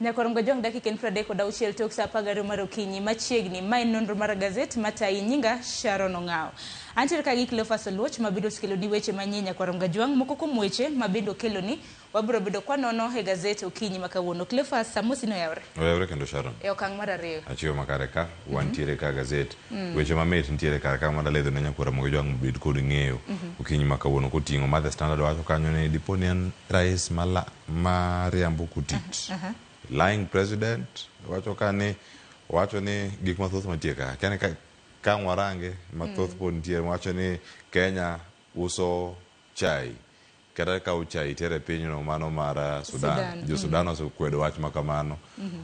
Nyakorongo Jong dakika en 36 tok saa 12 mar okinyi machiegni. Ma en nonro mar gazet matayi nyinga Sharon Ong'ao. Antiere ka gi Cleophas Oluoch mabiro keloni weche manyien Nyakorongo Jwang'. Moko kuom weche mabende okeloni wabiro bedo kwanono e gazet okinyi ma kawuono. Cleophas, samosi noyawre. Oyawre kendo Sharon. E okang' mar ariyo. Achiwo makare ka, wantiere ka gazet. Weche mamit nitiere kar ka mondo aledho ne Nyakwar Ramogi Jwang' obed kod ng'eyo. Okinyi ma kawuono koting'o ma The Standard wacho kanyo ni dipo ni en rais mariambo kutit. Lying president wacho ka ni wacho ni gik mathoth mantie ka. Kene ka warange mathoth pod nitie wacho ni Kenya uso chai. Kata kawo chai tere pinyno mano mar Sudan. Jo Sudan osekwedo wach ma kamano.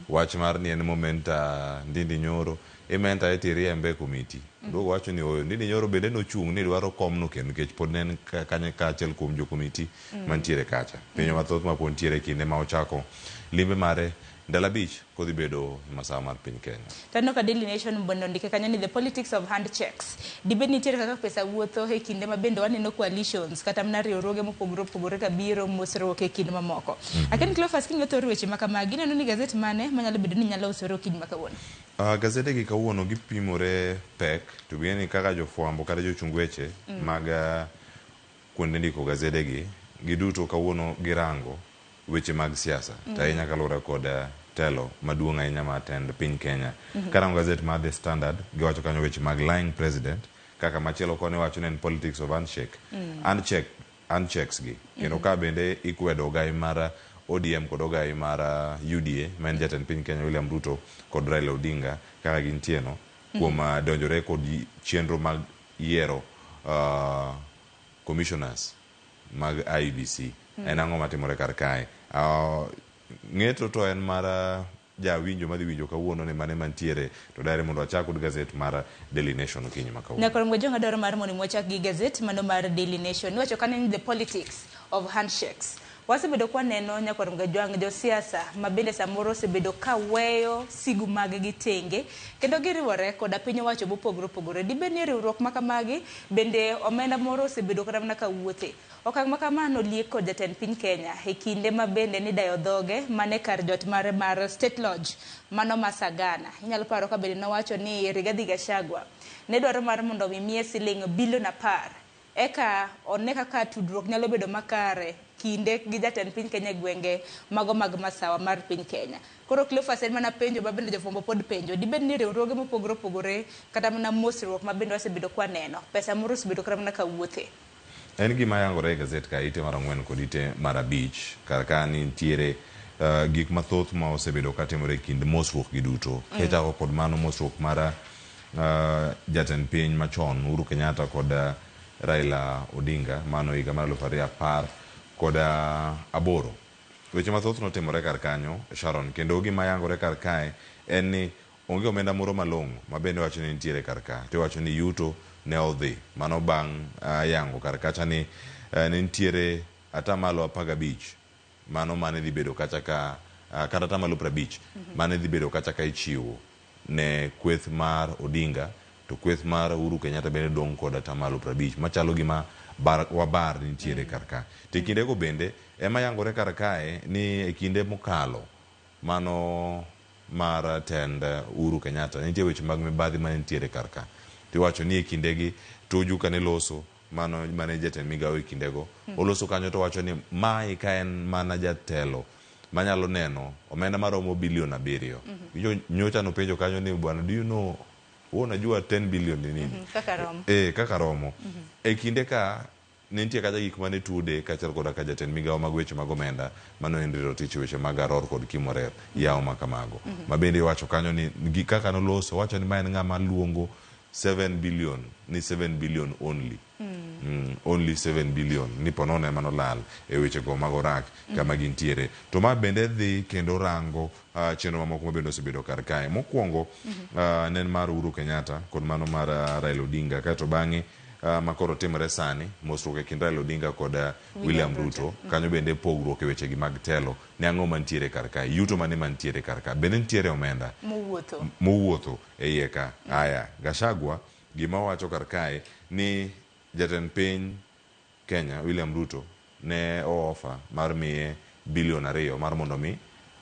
Wach mar ni en momenta Ndindi Nyoro imenta e tiriembe e komiti. Duogo wacho ni oyo Ndindi Nyoro bende nochung' ni dwaro komno kendo nikech pod ne en kanye kaachiel kuom jo komiti mantiere kacha. Pinyo mathoth ma pod nitiere kinde ma ochako limbe mare ndalo 5 kodhi bedo e masawa mar piny Kenya. Taneno ka Daily Nation bende ondike kanyo ni the politics of handshakes. Dibed nitiere kaka pesa wuotho e kinde ma bende waneno coalitions kata mana riwruoge mopogore opogore ka biro mosruok e kind mamoko. Akin Cleophas king'iyo thor weche ma kamagi ineno ni gazet mane manyalo bedo ni nyalo usore okinyi ma kawuono? Gazede gi kawuono gipimore pek to ni kaka jofwambo kata jochung weche mag kuonde ndiko gazede gi giduto kawuono girango weche mag siasa to ahinya kaluwore kod telo maduong' ahinya mar tend piny Kenya. Karango gazet mar The Standard giwacho kanyo weche mag lying president kaka machielo koni wacho ni en politics of handshake. Handshakes gi kendo ka bende ikwedo ogai mar ODM kod ogai mar UDA ma en jatend piny Kenya William Ruto kod Raila Odinga kaka gintie no kuom donjore kod chenro mag yiero commissioners mag IEBC. En ang'o matimore kar kae? Ng'eto to en mar jawinjo madhi winjo kawuono ni mane mantiere to dare mondo wachak kod gazet mar Daily Nation okinyi ma kawuono. Nyakorongo Jong adwaro mar mondo wachak gi gazet mano mar Daily Nation. Iwacho kanyo ni the politics of handshakes. Wasebedo kwaneno Nyakorongo Jwang' josiasa ma bende samoro osebedo ka weyo sigu mag gi tenge kendo giriwore koda piny owacho mopogore opogore. Dibed ni riwruok ma kamagi bende omenda moro osebedo kata mana ka wuothe. Okang' ma kamano oliek kod jatend piny Kenya e kinde ma bende nidayo dhoge mane kar jot mare mar State Lodge mano ma Sagana. Inyalo paro ka bende nowacho ni Rigathi Gachagua ne dwaro mar mondo mi miye siling bilion 10 eka one kaka tudruok nyalo bedo makare kinde gi jatend piny Kenya e gwenge mago mag masawa mar piny Kenya. Koro Cleophas en mana penjo ma bende jofwambo pod penjo. Dibed ni riwruoge mopogore opogore kata mana mosruok ma bende wasebedo kwaneno. Pesa moro osebedo kata mana ka wuothe. En gima yangore e gazet ka ite mar 4 kod ite mar 5 kar ka nitiere gik mathoth ma osebedo katimore e kind mosruok gi duto. Kichako kod mano mosruok mar jatend piny machon Uhuru Kenyatta kod Raila Odinga mano higa mar 2018. Weche mathoth notimore kar kanyo Sharon, kendo gima yangore kar kae en ni onge omenda moro malong'o ma bende wacho ni nitiere kar ka. To iwacho ni yuto ne odhi mano bang' yango kar kacha ni ne nitiere atamalo 15 mano mane dhi bedo kacha ka kata atamalo 50 mane dhi bedo kacha ka ichiwo ne kweth mar Odinga to kweth mar Uhuru Kenyatta bende dong' kod atamalo 50 machalo gima wabar nitiere kar ka. To e kindego bende ema yangore kar kae ni e kinde mokalo mano mar tend Uhuru Kenyatta nitie weche mag mibadhi mane nitiere kar ka. Tiwacho ni e kindegi Tuju kane loso mano mane jatend migawo e kindego oloso kanyo to wacho ni mae ka en mana jatelo manyalo neno omenda maromo bilion 7. Nyocha nopenjo kanyo ni bwana, do you know wewe unajua 10 billion ni nini? Kaka romo. Kaka romo. E kinde ka ne nitie kacha gik mane tude kaachiel koda ka jatend migawo mag weche mag omenda mano Henry Rotich weche mag Aror kod Kimwarer yawo ma kamago. Ma bende iwacho kanyo ni kaka noloso wacho ni ma en ng'ama luongo 7 billion ni 7 billion only. Only 7 billion ni ponono ema nolal e weche go mag orak kama gintiere. To ma bende dhi kendo rango chenro mamoko ma bende osebedo kar kae. Mokwongo ne en mar Uhuru Kenyatta kod mano mar Raila Odinga kaeto bang'e makoro timore sani mosruok e kind Raila Odinga kod William Ruto. Kanyo bende pogruok e wechegi mag telo ne ang'o mantiere kar kae, yuto mane mantiere kar ka, bende nitiere omenda mowuotho e iye ka. Aya, Gachagua gima owacho kar kae ni jatend piny Kenya William Ruto ne o offer mar miye bilion 2 mar mondo mi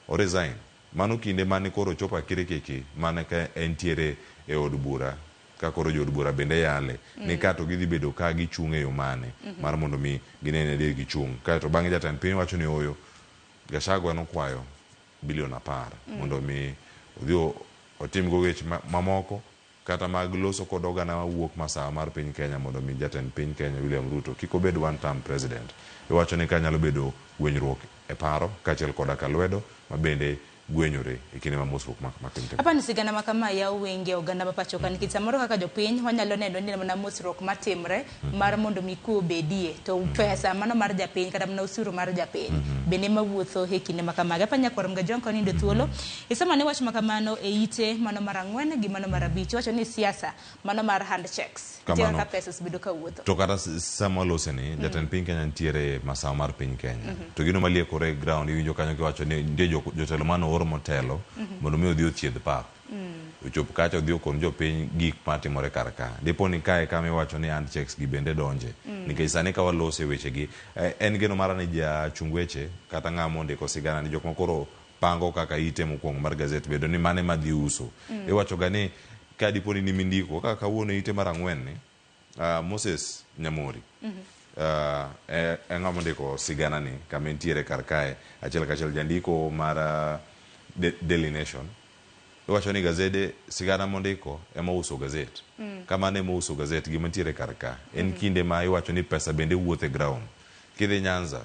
o resign. Mano kinde mane koro ochopo akirikiki mana ka entiere e od bura ka koro jood bura bende yale ni ka to gidhi bedo ka gichung' e yo mane mar mondo mi gine ni adier gichung'. Kaeto bang'e jatend piny wacho ni ooyo, Gachagua nokwayo bilion 10 mondo mi odhi otim go weche mamoko kata mag loso kod oganda mawuok masawa mar piny Kenya mondo mi jatend piny Kenya William Ruto kik obed one term president. Iwacho ni ka nyalo bedo gwenyruok e paro kaachiel koda ka lwedo ma bende gwenyore e kinde ma mosruok ma piny timore. Apani sigana ma kama yawo wenge oganda ma pacho ka nikech samoro kaka jopiny wanyalo neno ni mana mosruok matimre mar mondo mi kwe obedie to pesa mano mar japiny kata mana osuru mar japiny bende mawuotho e kinde ma kamagi. Apani nyakwar Mgajwang' ka wanindo thuolo isoma ne wach ma kamano e ite mano mar 4 gi mano mar 5 iwacho ni siasa mano mar handshakes nitie Kamano. kaka pesa osebedo ka wuotho. To kata sama walose ni jatend piny Kenya nitiere masawa mar piny Kenya. To gino maliekore e ground iwinjo kanyo kiwacho ni nitie jotelo mane oor motelo mondo mi odhi othiedh pap. Ochop kacha odhi okon jopiny gik matimore kar ka. Dipo ni kae kama iwacho ni handshakes gi bende donje. Nikech sani ka walose weche gi, en geno mara ni jachung weche kata ng'ama ondiko sigana ni jok ma koro pango kaka ite mokwongo mar gazet bedo ni mane madhi uso. Iwacho ga ni ka dipo ni nimindiko kaka kawuono ite mar 4 ni, Moses Nyamori. E ng'ama ondiko sigana ni kama entiere kar kae achiel kachiel jandiko mar Daily Nation. Iwacho ni gazede sigana mondiko ema uso gazet. Kamano ema uso gazet gima nitiere kar ka. En kinde ma iwacho ni pesa bende wuotho e ground. Kidhi Nyanza,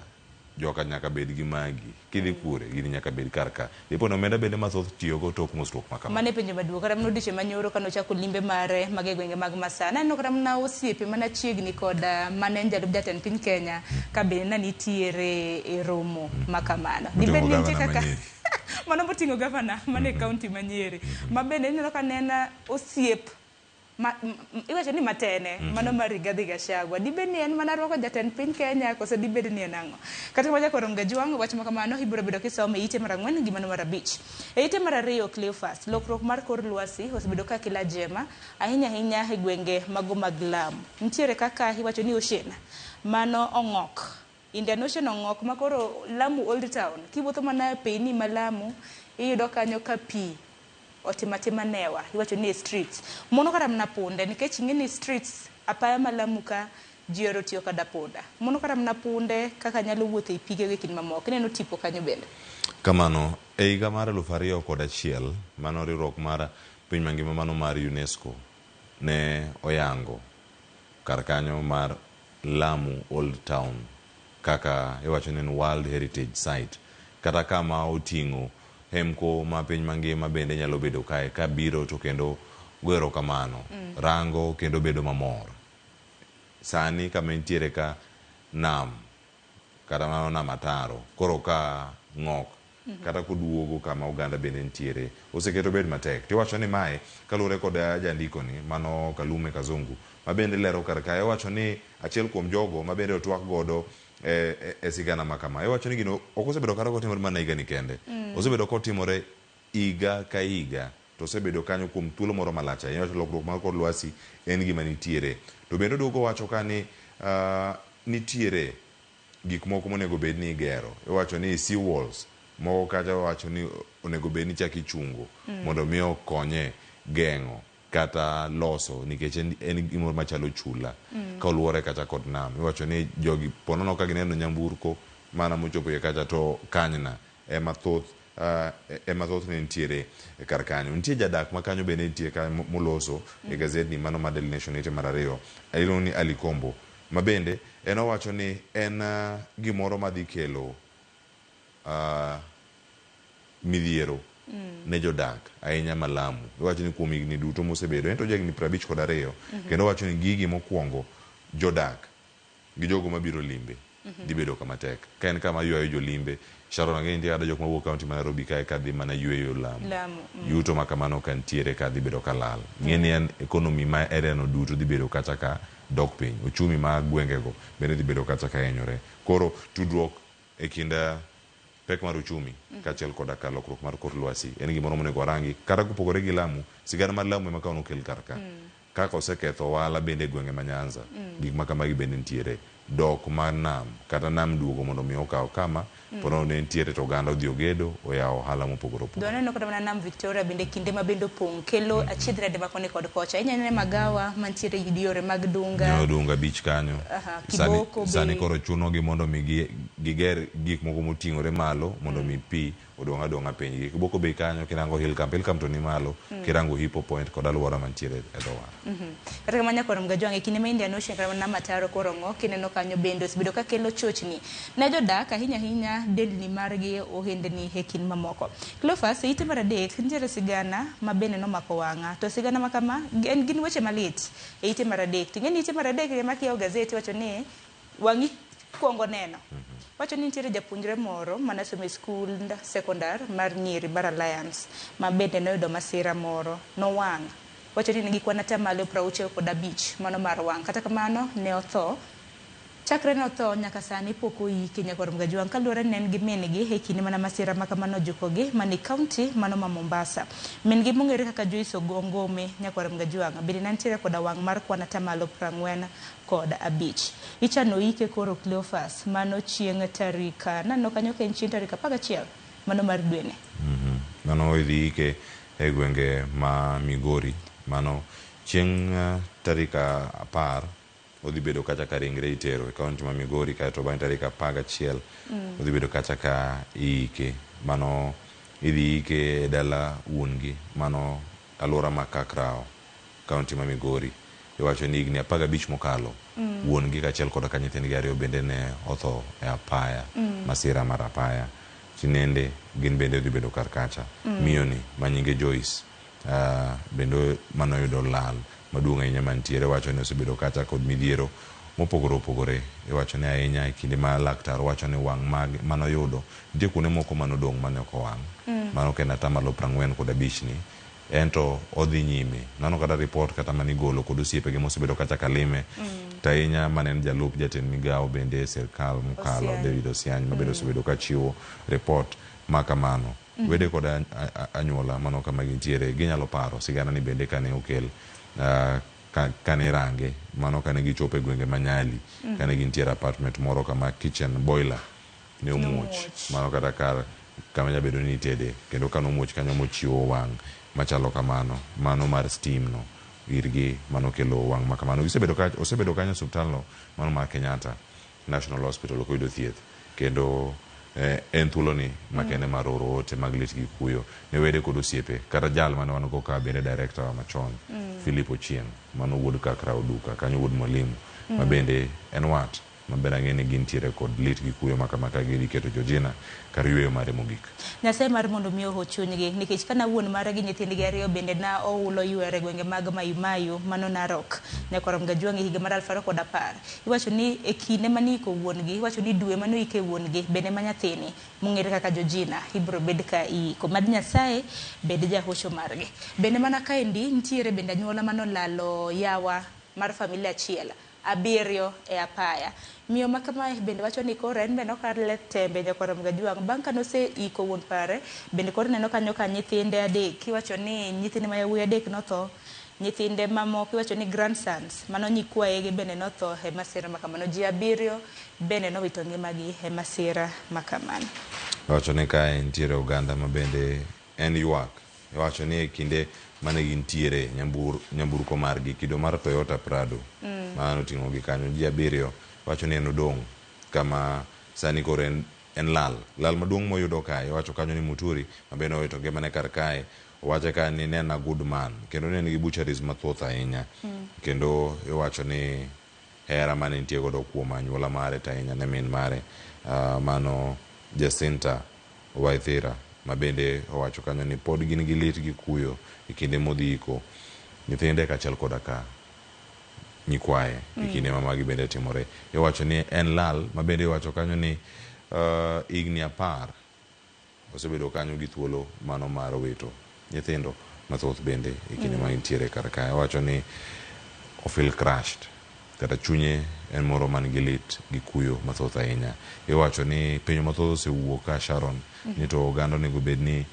joka nyaka bed gi magi. Kidhi kure, gini nyaka bed kar ka. Dipo ni omenda bende mathoth tiyogo tok mosruok ma kama. Mano e penjo maduong'. Kata mana odiochieng' manyoro kane ochako limbe mare mag e gwenge mag Masawa. Naneno kata mana osiepe mana chiegni kod mane en jalup jatend piny Kenya ka bende ne nitiere e romo ma kamano. Moting'o Dibed ni nitie gavana kaka ma Nyeri. Mano moting'o gavana mane kaunti ma Nyeri. Ma bende ineno ka ne en osiep iwacho ni matene, mano mar Rigathi Gachagua. Dibed ni en mana rwako jatend piny Kenya koso dibed ni en ang'o? Kata kamano jakoro Mgajwang' wach ma kamano ibiro bedo kisome e ite mar 4 gi mano mar 5. E ite mar 2 Cleophas, lokruok mar kor lwasi osebedo ka kelo ajema ahinya ahinya e gwenge mago mag Lamu. Nitiere kaka iwacho ni ocean mano ong'ok. Indian Ocean ong'ok ma koro Lamu Old Town. Kiwuotho mana e piny ma Lamu, iyudo kanyo ka pi otimo atima newa, iwacho ni e streets. Mono kata mana punde, nikech ing'e ni streets apaya ma Lamu ka ji ohero tiyo koda punda. Mono kata mana punde kaka nyalo wuotho e pige gi kind mamoko. Ineno tipo kanyo bende. Kamano, e higa mar 2001, mano riwruok mar piny mangima mano mar UNESCO ne oyango kar kanyo mar Lamu Old Town kaka iwacho ni en World Heritage Site, kata kama oting'o hemko ma piny mangima bende nyalo bedo kae ka biro to kendo goyo erokamano, rango kendo bedo mamor. Sani kama entiere ka nam, kata mano nam ataro, koro ka ng'ok, kata koduogo kama oganda bende nitiere, oseketo bed matek. Tiwacho ni mae kaluwore kod jandiko ni mano Kalume Kazungu ma bende lero kar kae, owacho ni achiel kuom jogo ma bende otwak godo e sigana ma kama. Iwacho ni gino ok osebedo kata kotimore mana higani kende. Osebedo kotimore higa ka higa, to osebedo kanyo kuom thuolo moro malach ahinya. Iwacho lokruok mar kor lwasi en gima nitiere. To bende oduogo wacho ka ni nitiere gik moko monego bed ni igero. Iwacho ni sea walls moko kacha wacho ni onego bed ni chak ichungo mondo mi okonye geng'o kata loso, nikech en gimoro machalo chula ka oluore kacha kod nam. Iwacho ni jogi ponono ka gineno nyamburko mana mochopo iye kacha to kanyna ema thoth ne nitiere kar kanyo. Nitie jadak ma kanyo bende nitie ka moloso e gazetni mano mar Daily Nation ite mar 2 iluongo ni Ali Kombo, ma bende en owacho ni en gimoro madhi kelo midhiero ne jodak ahinya ma Lamu. Iwacho ni kuom higni duto mosebedo, en to ja higni 52, kendo owacho ni gigi mokwongo jodak gi jogo mabiro limbe dhi bedo kama tek. Ka en kama ywayo jolimbe, Sharon ang'e nitie kata jok mawuok kaunti ma Nairobi kae kadhi mana yweyo Lamu. Lamu. Yuto ma kamano ka nitiere ka dhi bedo ka lal. Ng'e ni en economy ma area no duto dhi bedo kacha ka dok piny. Uchumi ma gwengego bende dhi bedo kacha ka hinyore. Koro tudruok e kind pek mar uchumi kaachiel koda ka lokruok mar kor lwasi en gimoro monego warangi. Kata kopogore gi Lamu, sigana mar Lamu ema kawuono okel kar ka. Kaka oseketho ohala bende e gwenge ma Nyanza, gik ma kamagi bende nitiere. dok mar nam kata nam duogo mondo mi okaw kama ponono ne nitiere to oganda odhi ogedo oyawo ohala mopogore opogore. Waneno kata mana nam Victoria bende kinde ma bende opong' kelo achiedh nade ma koni kod kocha. Inyalo neno magawa mantiere yore mag Dunga. Nyo Dunga Beach kanyo. Kiboko sani koro chuno gi mondo mi giger gik moko moting'ore malo mondo mi pi odong' adong'a piny. Gi Kiboko be kanyo kirango Hill Camp, Hill Camp to ni malo, kirango Hippo Point kod alwora mantiere e dho wath. Kata kamano nyakwar Mgajwang' e kinde ma Indian Ocean kata mana Ataro koro ng'o kineno kanyo bende osebedo ka kelo chochni ne jodak ahinya ahinya delni margi ohendni e kind mamoko. Cleophas, e ite mar adek nitiere sigana ma bende nomako wang'a to sigana ma kama gin weche malit e ite mar adek. Ting'e ni ite mar adek ema kiyawo gazet iwacho ni wang'i kuongo neno. Wacho ni nitiere japuonjre moro mane somo e skund sekondar mar Nyiri mar Alliance ma bende noyudo masira moro nowang'. Wacho ni nigi kwan atamalo 65 mano mar wang'. Kata kamano ne otho. Chakre ne otho nyaka sani pok oike nyakwar Mgajwang' kaluwore ni ne en gi min-gi e kinde mana masira ma kamano ojukogi mani kaunti mano ma Mombasa. Min-gi mong'ere kaka Joyce Ongome nyakwar Mgajwang' bende ne nitiere koda wang' mar kwan atamalo 45. Ichano ike koro Cleophas mano chieng' tarik naneno kanyo ka en chieng' tarik 11 mano mar dwene. Mano idhi ike e gwenge ma Migori mano chieng' tarik 10 odhi bedo kacha ka ringre itero e kaunti ma Migori kaeto bang'e tarik 11 odhi bedo kacha ka iike mano idhi ike e dala wuon-gi mano alwora ma Kakrao kaunti ma Migori. Iwacho ni higni 15 mokalo wuon-gi kaachiel koda ka nyithindgi ariyo bende ne otho e apaya masira mar apaya. Tinende gin bende odhi bedo kar kacha. Miyo ni ma nyinge Joyce bende manoyudo lal maduong' ahinya mantiere wacho ni osebedo kacha kod midhiero mopogore opogore. Iwacho ni ahinya e kinde ma laktar wacho ni wang' manoyudo nitie kuonde moko manodong' mane ok owang'. Mano ka en atamalo 45 ni ento odhi nyime. Nano kata report kata manigolo kod osiepege mosebedo kacha kalime to ahinya mane en jalup jatend migawo bende e sirkal mokalo David Osiany ma bende osebedo kachiwo report ma kamano. Wede kod anyuola mano kama gintiere ginyalo paro sigana ni bende kane okel kane irange mano kane gichopo e gwenge ma Nyali kane gintiere apartment moro kama kitchen boiler ne omuoch mano kata kar kama nyabedo ni itede kendo kane omuoch kanyo mochiwo wang' machalo kamano mano mar steam no irgi mano kelo wang' ma kamano. Osebedo kanyo e osiptal no mano mar Kenyatta National Hospital ok oyudo thieth kendo en thuoloni makende mar oro ote mag lit gi kuyo ne wede kod osiepe kata jal mane wan go ka bende director wa machon Philip Ochieng mano wuod Kakrao Duka kanyo wuod Mwalimu ma bende en wat maber ang'e ni gintiere kod lit gi kuyo ma kama ka gidhi keto Georgina kar yweyo mare mogik. Nyasaye mar mondo mi oho chunygi nikech kana wuon mare gi nyithindgi ariyo bende na oulo ywere gwenge mag Mayimayu mano Narok nyakwar Mgajwang' e higa mar 2010. Iwacho ni e kinde mane iko wuon-gi, iwacho ni dwe mane oike wuon-gi bende ma nyathini mong'ere kaka Georgina ibiro bed ka iiko. Mad Nyasaye bed jahocho margi. Bende mana kaendi nitiere bende anyuola manolalo yawa mar familia achiel 7 e apaya. Miyo ma kamae bende wacho ni koro en bende nokale tembe nyakwar Mgajwang' bang' ka noseiko wuon pare bende koro neno kanyo ka nyithinde 3 iwacho ni nyithinde ma yawuoyi 3 notho, nyithinde mamoko iwacho ni grandsons mano nyikwayegi bende notho e masira ma kamano. Ji 7 bende nowito ngimagi e masira ma kamano. Iwacho ni kae nitiere oganda ma bende en ywak. Iwacho ni e kinde mane gintiere nyamburko margi kido mar Toyota Prado mano oting'o gi kanyo ji 7 wacho ni en odong' kama sani koro en lal maduong' moyudo kae. Iwacho kanyo ni Muturi ma bende owito ngimane kar kae owacho ka ni ne en a good man kendo ne en gi butcheries mathoth ahinya kendo iwacho ni hera mane nitie godo kuom anyuola mare to ahinya ne min mare mano Jacinta Waithira ma bende owacho kanyo ni pod gin gi lit gi kuyo e kinde modhi iko nyithinde kaachiel koda ka nyikwaye e kinde ma magi bende timore. Iwacho ni en lal ma bende iwacho kanyo ni higni 10 osebedo kanyo gi thuolo mano mar wito nyithindo mathoth bende e kinde ma gintiere kar kae. Owacho ni o feel crushed kata chunye en moro man gi lit gi kuyo mathoth ahinya. Iwacho ni penjo mathoth osewuok ka Sharon ni to oganda onego bed ni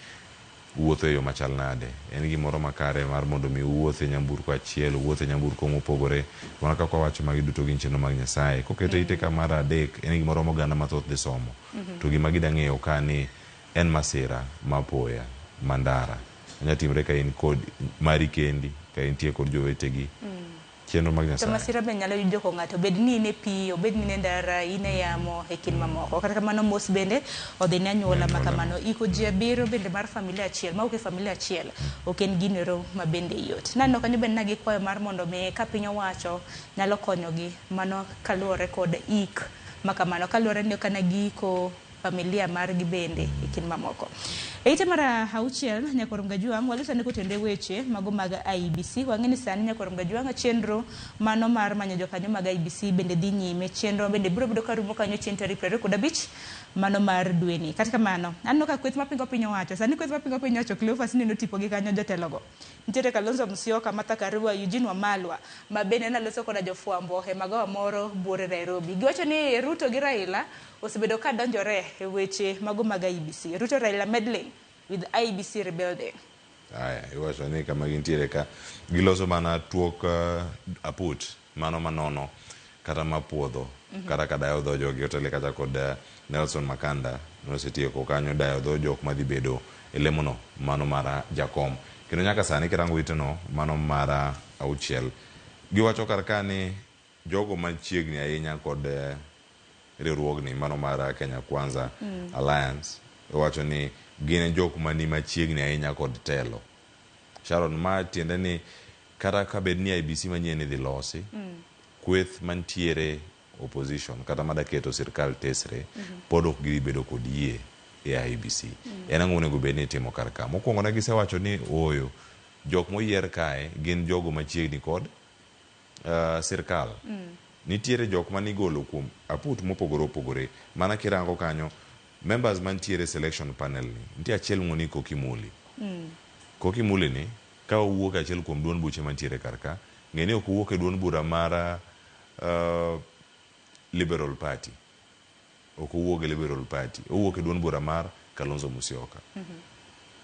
Uwuotho e yo machal nade? En gimoro makare mar mondo mi uwuoth e nyamburko achiel, uwuoth e nyamburko mopogore? Mana kaka wawacho magi duto gin chenro mag Nyasaye. Kokete ite ka mar adek, en gimoro ma oganda mathoth dhi somo. To gima gida ng'eyo ka ni en masira ma apoya, ma ndara. Onya timre ka in kod mari kendi, ka intie kod jowetegi. Chenro mag To Nyasaye. masira be nyalo joko ng'ato, obed ni in e pi, obed ni in e ndara, in e yamo, e kind mamoko. Kata kamano mos bende odhi ne anyuola ma kamano. Iko ji abiriyo bende mar familia achiel, mawuok e familia achiel, ok en gino ma bende yot. Naneno kanyo bende na gikwayo mar mondo mi ka piny owacho nyalo konyogi, mano kaluwore kod ik ma kamano, kaluwore ni kana giiko familia margi bende e kind mamoko. E ite mar auchiel, Nyakwar Mgajwang', waloso ane kotende weche mago mag IEBC. Wang'e ni sani Nyakwar Mgajwang' chenro mano mar manyo jokanyo mag IEBC bende dhi nyime. Chenro bende biro bedo karumo kanyo chieng' tarik 25 mano mar dweni. Kata kamano, aneno ka kweth mapingo piny owacho. Sani kweth mapingo piny owacho Cleophas neno tipo gi kanyo jotelogo. Nitiere Kalonzo Musyoka, Martha Karua, Eugene Wamalwa, ma bende naloso koda jofwambo e magawa moro buore Nairobi. Giwacho ni Ruto gi Raila osebedo ka donjore e weche mago mag IEBC. Ruto Raila meddling with IEBC rebuilding. Aya, iwacho ni kama gintiere ka giloso mana tuok aput mano manono kata mapuodho kata ka dayo dho jogi otele kacha kod Nelson Makanda nosetieko kanyo dayo dho jok madhi bedo e lemono mano mar jakom. Kendo nyaka sani kirango iteno mano mar auchiel giwacho kar ka ni jogo machiegni ahinya kod riwruogni mano mar Kenya Kwanza Alliance iwacho ni gin jok mani machiegni ahinya kod telo. Sharon, ma tiende ni kata ka bed ni IEBC manyien idhi losi, kweth mantiere opposition kata madaketo sirkal tesre pod ok gidhi bedo kod yie e IEBC. En ang'o monego bed ni itimo kar ka? Mokwongo ne gisewacho ni ooyo, jok moyier kae gin jogo machiegni kod sirkal. Nitiere jok manigolo kuom aput mopogore opogore. Mana kirango kanyo, members mantiere selection panel ni, nitie achiel miluongo ni Koki Muli. Koki Muli ni, ka owuok achiel kuom duond buche mantiere kar ka, ng'e ni ok owuok e duond bura mar Liberal Party. Ok owuok e Liberal Party. Owuok e duond bura mar Kalonzo Musyoka.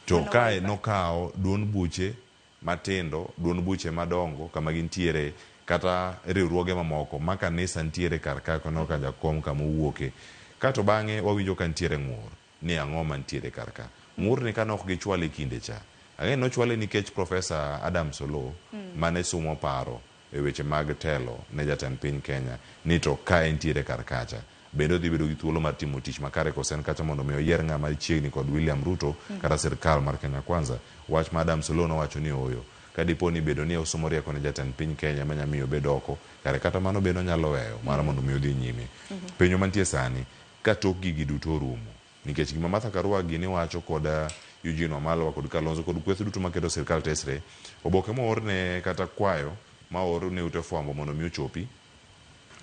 To kae nokawo duond buche matindo, duond buche madongo kama gintiere kata riwruoge mamoko ma kanisa nitiere kar ka kono ka jakom kama owuoke. Kato bang'e wawinjo ka nitiere ng'ur ni ang'o mantiere kar ka. Ng'ur ni kane ok gichwale kinde cha. Ang'e ni nochwale nikech Professor Adam Solo mane sumo paro e weche mag telo ne jatend piny Kenya ni to ka entiere kar kacha bende odhi bedo gi thuolo mar timo tich makare koso en kacha mondo mi oyier ng'ama chiegni kod William Ruto kata sirkal mar Kenya Kwanza. Wach ma Adam Solo nowacho ni ooyo. Ka dipo ni bedo ni osumo rieko ne jatend piny Kenya manya miyo obed oko, kare kata mano bende onyalo weyo mar mondo mi odhi nyime. Penjo mantie sani, ka tok gigi duto orumo, nikech gima Martha Karua gini wacho kod Eugene Wamalwa kod Kalonzo kod kweth duto maketo sirkal tesre, oboke moorne kata kwayo maor ne ute fwambo mondo mi ochopi,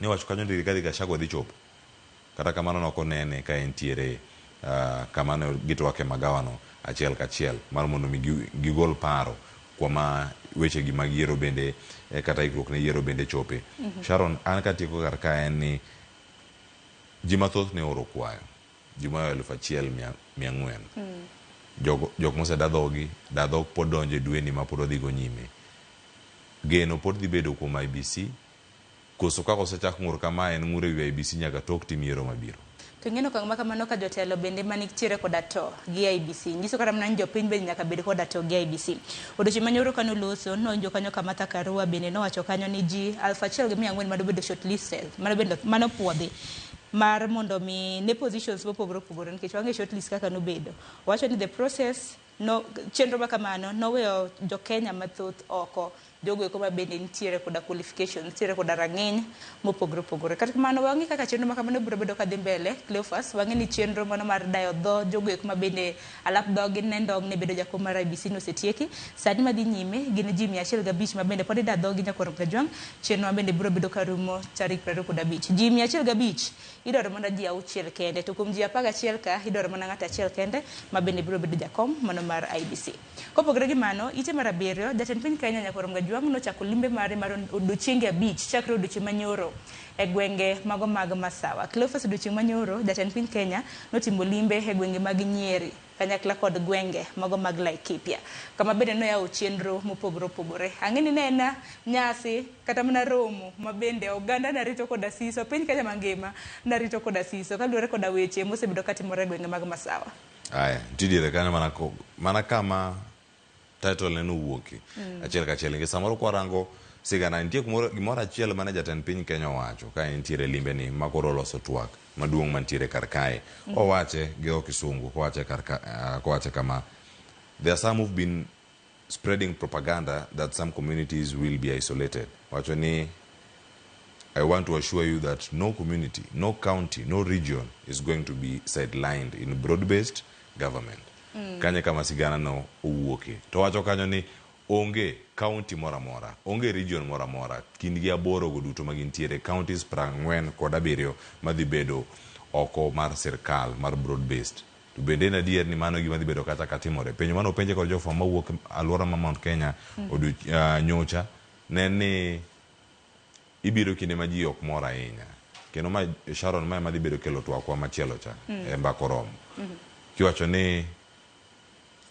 ni wacho kanyo ni Rigathi Gachagua dhi chopo. Kata kamano nok onene ka entiere kama ne gitwake magawano achiel kachiel mar mondo mi gigol paro kuoma weche gi mag yiero bende kata ikruok ne yiero bende chope. Sharon, an katieko kar ka en ni ji mathoth ne oro kwayo. Ji moyo 1400. Jok moseda dhogi, da dhok pod donjo e dweni ma pod wadhi go nyime. Geno pod dhi bedo kuom IEBC, koso kaka osechak ng'ur kama en ng'ur ewi IEBC nyaka tok tim yiero mabiro. To ing'eno okang' ma kamano ka jotelo bende manitiere koda to gi IEBC. Nyiso kata mana ni jopiny bende nyaka bed koda to gi IEBC. Odiochieng' manyoro kane oloso, nowinjo kanyo ka Martha Karua bende nowacho kanyo ni ji 1400 manobedo shortlisted, manopuodhi mar mondo mi ne positions mopogore opogore nikech wang'e shortlist kaka nobedo. Owacho ni the process no chenro ma kamano noweyo jo Kenya mathoth oko, jogo eko ma bende nitiere koda qualification, nitiere koda rang'iny mopogore opogore. Kata kamano wang'e kaka chenro ma kamano biro bedo kadhi mbele, Cleophas, wang'e ni chenro mano mar dayo dho jogo eko ma bende alap dhogi ne ndong' ne bedo jakom mar IEBC nosetieki. Sani madhi nyime gin ji 105 ma bende pod ida dhogi Nyakwar Kajwang', chenro ma bende biro bedo karumo tarik 25. Ji 105 idwaro mana ji 6 kende, to kuom ji 11 ka idwaro mana ng'ato achiel kende ma bende biro bedo jakom mano mar IEBC. Kopogore gi mano, ite mar abiriyo, jatend piny Kenya Nyakwar Kajwang' Gajwang' nochako limbe mare mar odiochienge 5 chakre odiochieng' manyoro e gwenge mago mag Masawa. Cleophas, odiochieng' manyoro jatend piny Kenya notimo limbe e gwenge mag Nyeri kanyakla kod gwenge mago mag Laikipia, kama bende noyawo chenro mopogore opogore. Ang'e ni ne en nyasi kata mana romo ma bende oganda narito koda siso, piny Kenya mangima narito koda siso kaluwore koda weche mosebedo katimore e gwenge mag Masawa. Aya, nitie diere kanyo mana, mana kama title ne nowuokie. Achiel kachiel nikech samoro kwarango sigana nitie kumoro gimoro achiel mane jatend piny Kenya owacho ka entiere limbe ni ma koro oloso twak maduong' mantiere kar kae. Owache gi dho kisungu kowache kar ka, kowache kama: there are some who've been spreading propaganda that some communities will be isolated. Wacho ni I want to assure you that no community, no county, no region is going to be sidelined in broad-based government. Kanyo kama sigana no owuoke. To wacho kanyo ni onge county moro amora, onge region moro amora, kindgi 8 go duto magintiere, counties 47 madhi bedo oko mar sirkal mar broad based. To bende en adier ni mano gima dhi bedo kata katimore. Penjo mane openje kod jofwambo mawuok alwora ma Mount Kenya nyocha ne ni ibiro kinde ma ji ok mor ahinya. Kendo ma Sharon ma ema dhi bedo kelo twakwa machielo cha e mbaka oromo. Kiwacho ni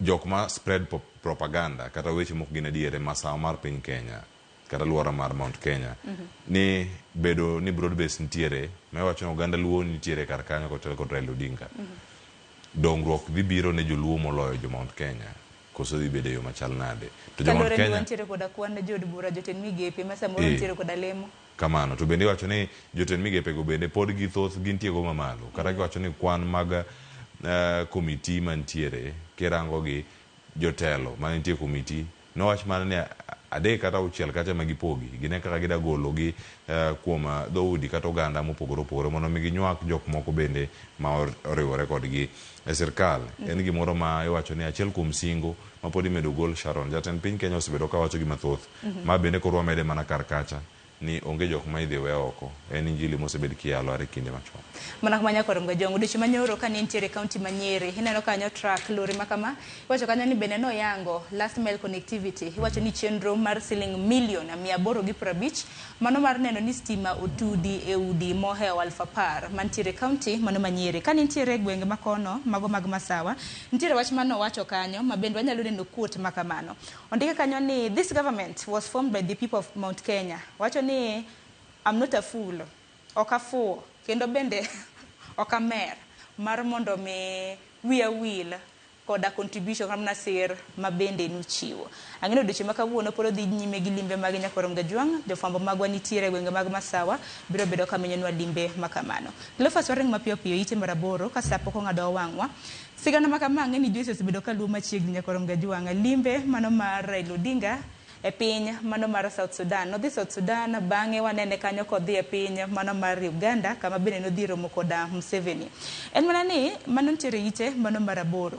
jok ma spread propaganda kata weche mok gin adier e masawa mar piny Kenya kata alwora mar Mount Kenya ni bedo ni broad base nitiere ma iwacho ni oganda Luo nitiere kar kanyo kotel kod Raila Odinga. Dongruok dhi biro ne joluo moloyo jo Mount Kenya koso dhi bedo e yo machal nade? To jo Mount Kaluwore ni Kenya wantiere koda kwan jood bura, jotend migepe ma samoro nitiere koda lemo. Kamano to bende iwacho ni jotend migepe go bende pod githoth gintie go mamalo. Kata kiwacho ni kwan mag komiti mantiere kirango gi jotelo manitie komiti nowach mana ni 3 kata 6 kacha ma gipogi gine kaka gida golo gi kuom dhoudi kata oganda mopogore opogore mondo mi ginywak jok moko bende ma oriwore kodgi e sirkal. En gimoro ma iwacho ni achiel kuom singo ma pod imedo gol Sharon. Jatend piny Kenya osebedo kawacho gi mathoth ma bende koro wamede mana kar kacha ni onge jok ma idhi we oko. En injili mosebed kiyalo are kinde machon. Mana kama nyakoro Gajwang', odiochieng' manyoro ka ne nitiere kaunti ma Nyeri, ineno kanyo truck lori ma kama, iwacho kanyo ni bende noyango last mile connectivity, iwacho ni chenro mar siling milion 850, mano mar neno ni stima otudi e udi mohewo 10,000 mantiere kaunti mano ma Nyeri. Ka nitiere gwenge makono, mago mag Masawa, nitiere wach mano wacho kanyo, ma bende wanyalo neno quote ma kamano. Ondike kanyo ni this government was formed by the people of Mount Kenya. Wacho ni I'm not a fool, ok afuwo, kendo bende ok amer mar mondo mi wiya wil koda contribution kata mana sir ma bende nuchiwo. Ang'e ni odiochieng' ma kawuono pod odhi nyime gi limbe mag Nyakwar Gajwang', jofwambo magwa nitiere e gwenge mag Masawa biro bedo ka menyonwa limbe ma kamano. Cleophas waring mapiyo piyo ite mar 8 ka sa pok ong'ado wang'wa. Sigana ma kama ang'e ni Joyce osebedo ka luwo machiegni Nyakwar Gajwang', limbe mano mar Raila Odinga e piny mano mar South Sudan. Nodhi South Sudan, bang'e wanene kanyo kodhi e piny mano mar Uganda, kama bende nodhi romo koda Museveni. En mana ni mano nitiere ite mano mar 8.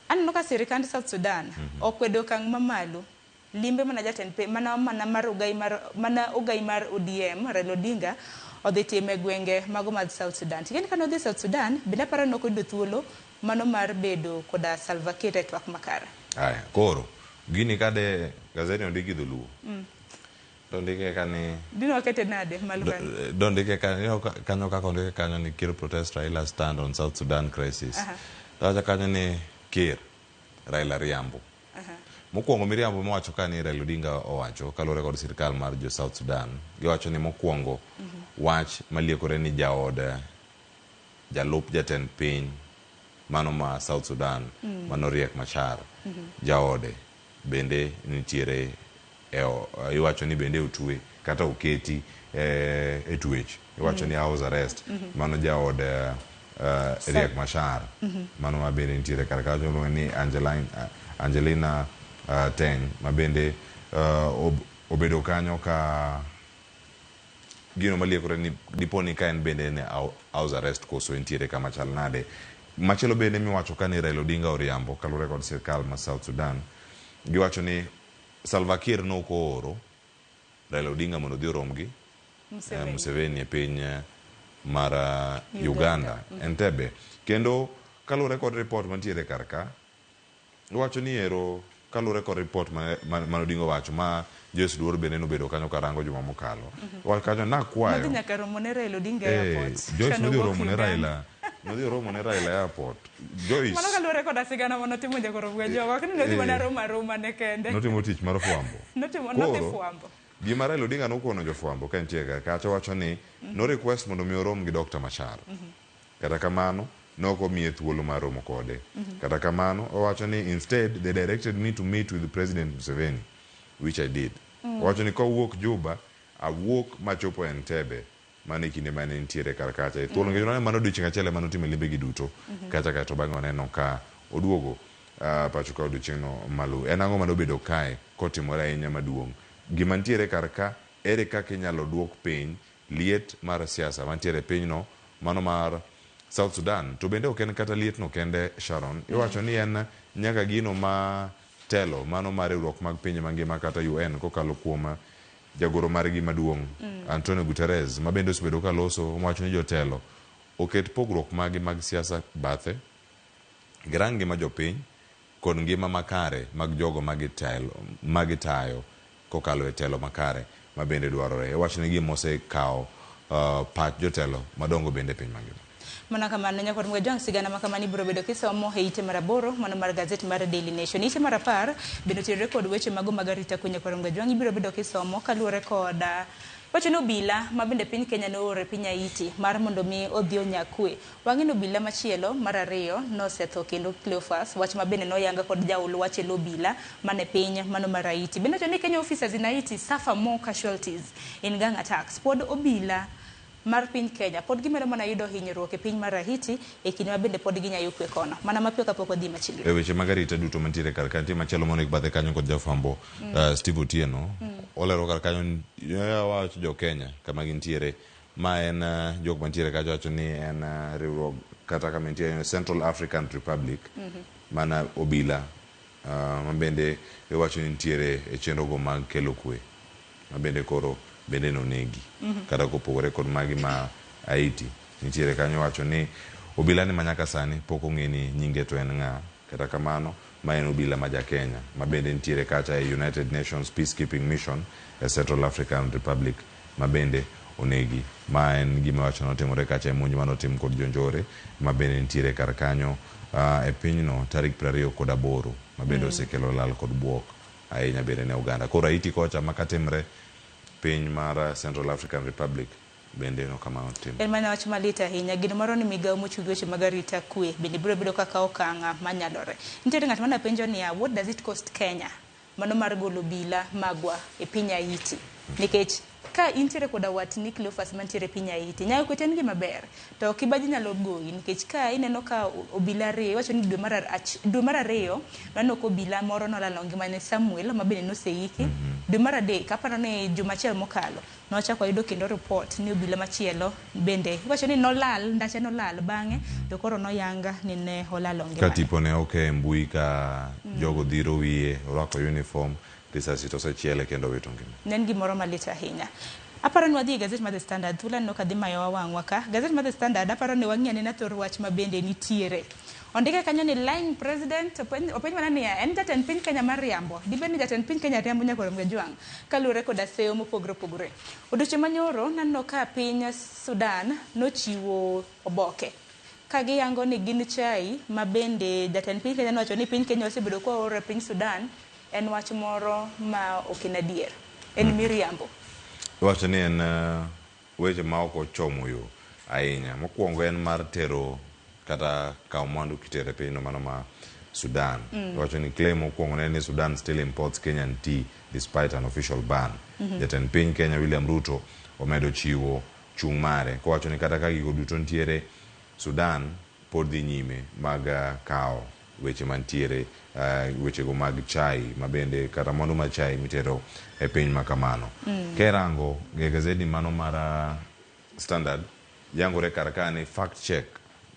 Aneno ka sirikand South Sudan okwedo okang' mamalo limbe mana jatend piny mana mana mar ogai mar mana ogai mar ODM Raila Odinga odhi timo e gwenge mago mag South Sudan. Ting'eni kane odhi South Sudan, bende aparo ni ok oyudo thuolo mano mar bedo koda Salva Kiir e twak makare. Aya, koro gini kade gazeti ondiki dholuo. To ndike kani Dino wakete nade malo kanyo? Do ndike kanyo kanyo kaka ondike kanyo ni Kiir protest Raila stand on South Sudan crisis. To wacho kanyo ni Kiir Raila riambo. Mokwongo miriambo mowacho ka ni Raila Odinga owacho kaluwore kod sirkal mar jo South Sudan. Giwacho ni mokwongo wach maliekore ni jaod jalup jatend piny mano ma South Sudan mano Riek Machar jaode bende nitiere e iwacho ni bende otwe kata oketi e twech. Iwacho ni house arrest mano jaod Riek Machar mano ma bende nitiere kar kacha iluongo ni Angelina Teny ma bende obedo kanyo ka gino maliekore ni dipo ni ka en bende en house arrest koso entiere kama chal nade. Machielo bende miwacho ka ni Raila Odinga oriambo kaluwore kod sirkal ma South Sudan. Giwacho ni Salva Kiir nok ooro Raila Odinga mondo odhi orom gi Museveni e piny mar Uganda, Entebbe. Kendo kaluwore kod report mantiere kar ka, iwacho ni ero Kaluwore kod report mane Odinga owacho ma Joyce Duor bende nobedo kanyo karango juma mokalo. Wach kanyo nakwayo. Nodhi nyaka romo ne Raila Odinga e airport. Joyce Kane nodhi owuok oromo ne Uganda. Raila. Nodhi oromo ne Raila e airport. Joyce. Mano kaluwore koda sigana mane otimo jakoro Bwajwang'. Ok ni nodhi mana romo aroma ne kende. Notimo tich mar fwambo. Notimo, nodhi Koro, fwambo. Gima Raila Odinga nokono jofwambo ka entie kar kacha wacho ni no request mondo mi orom gi Dr. Machar. Kata kamano, ne ok omiye thuolo mar romo kode. Kata kamano, owacho ni instead they directed me to meet with President Museveni, which I did. Owacho ni kowuok Juba, awuok machopo Entebbe, mano e kinde mane entiere kar kacha. E thuolo nikech mano odiochieng' achiel ema notime limbegi duto kacha kae to bang'e waneno ka oduogo pacho ka odiochieng'no maluwo. En ang'o mane obedo kae kotimore ahinya maduong'? Gima nitiere kar ka, ere kaka inyalo duok piny liet mar siasa mantiere e pinyno mano mar South Sudan? To bende ok en kata lietno kende Sharon, iwacho ni en nyaka gino ma telo mano mar riwruok mag pinje mangima kata UN kokalo kuom jagoro margi maduong' Antonio Guterres ma bende osebedo ka loso owacho ni jotelo oket pogruok maggi mag siasa bathe, girang ngima jopiny kod ngima makare mag jogo ma gitayo kokalo e telo makare ma bende dwarore. Iwacho ni gima osekawo pach jotelo madongo bende e piny mangima. Mana kamano nyakwar Mgajwang' sigana ma kamano ibiro bedo kisomo e ite mar 8 mano mar gazet mar Daily Nation. Ite mar 10 bende otenore kod weche mago mag arita kwe nyakwar Mgajwang' ibiro bedo kisomo kaluwore kod wacho ni obila ma bende piny Kenya nooro e piny Haiti mar mondo mi odhi onya kwe. Wang'e ni obila machielo mar 2 nosetho kendo Cleophas, wach ma bende noyanga kod jaul wach e lo obila mane piny mano mar Haiti. Bende wacho ni Kenya officers in Haiti suffer more casualties in gang attacks. Pod obila mar piny Kenya pod gimedo mana yudo hinyruok e piny mar Haiti e kinde ma bende pod ginyayo kwe kono. Mana mapiyo kapok wadhi machiegni. E weche mag arita duto mantiere kar ka, nitie machielo monik bathe kanyo kod jafwambo Steve Otieno. Olero kar kanyo ni wacho jo Kenya kama gintiere ma en jok mantiere kacha wacho ni en riwruok kata kama entie Central African Republic mana obila ma bende iwacho ni nitiere e chenro go mag kelo kwe ma bende koro bende nonegi. Kata kopogore kod magi ma Haiti nitiere kanyo wacho ni obila ni manyaka sani pok ong'e ni nyinge to en ng'a. Kata kamano ma en obila ma ja Kenya ma bende nitiere kacha e United Nations Peacekeeping Mission e Central African Republic ma bende onegi. Ma en gima wacho notimore kacha e monj manotim kod jonjore ma bende nitiere kar kanyo e pinyno tarik 28 ma bende osekelo lal kod buok ahinya bende ne oganda. Koro Haiti kocha makatimre piny mar Central African Republic bende no kama otim. En mana wach malit ahinya. Gino moro ni migawo mochung' gi weche mag arita kwe bende biro bedo kaka okang' manyalore. Nitiere ng'at mane penjo niya, what does it cost Kenya? Mano mar golo obila magwa e piny Haiti. Nikech ka intiere koda watni Cleophas mantiere e piny Haiti, nyayo kwe to en gima ber. To kibaji nyalo goyi nikech ka ineno ka obila 2, iwacho ni dwe mar 2 naneno ka obila moro nolalo ngimane Samuel ma bende noseiki. Dwe mar 3 aparo ni juma achiel mokalo nochako wayudo kendo report ni obila machielo bende iwacho ni nolal, ndache nolal bang'e to koro noyanga ni ne olalo ngimane. Ka tipone oke e mbui ka jogo dhiro wiye, orwako uniform, risasi to osechiele kendo owito ngima. Ne en gimoro malit ahinya. Aparo ni wadhi e gazet mar The Standard, thuolo aneno ka dhi mayowa wang'wa ka. Gazet mar The Standard aparo ni wang'i anena thor wach ma bende nitiere. Ondike kanyo ni lying president, openj mana niya, en jatend piny Kenya mar riambo. Dibed ni jatend piny Kenya riambo nyakwar Mgajwang' kaluwore koda seyo mopogore opogore. Odiochieng' manyoro naneno ka piny Sudan nochiwo oboke ka giyango ni gin chai ma bende jatend piny Kenya nowacho ni piny Kenya osebedo ka oro e piny Sudan en wach moro ma ok en adier. En miriambo. Iwacho ni en weche ma ok ochomo yo ahinya. Mokwongo en mar tero kata kawo mwandu kitero e pinyno mano ma Sudan. Iwacho ni claim mokwongo ne en ni Sudan still imports Kenyan tea despite an official ban. Jatend piny Kenya William Ruto omedo chiwo chung' mare kowacho ni kata ka gigo duto nitiere Sudan pod dhi nyime mag kawo weche mantiere wechego mag chai mabende kata mwandu mar chai mitero e piny ma kamano. Kerango e gazeti mano mar Standard yangore kar ka ni fact check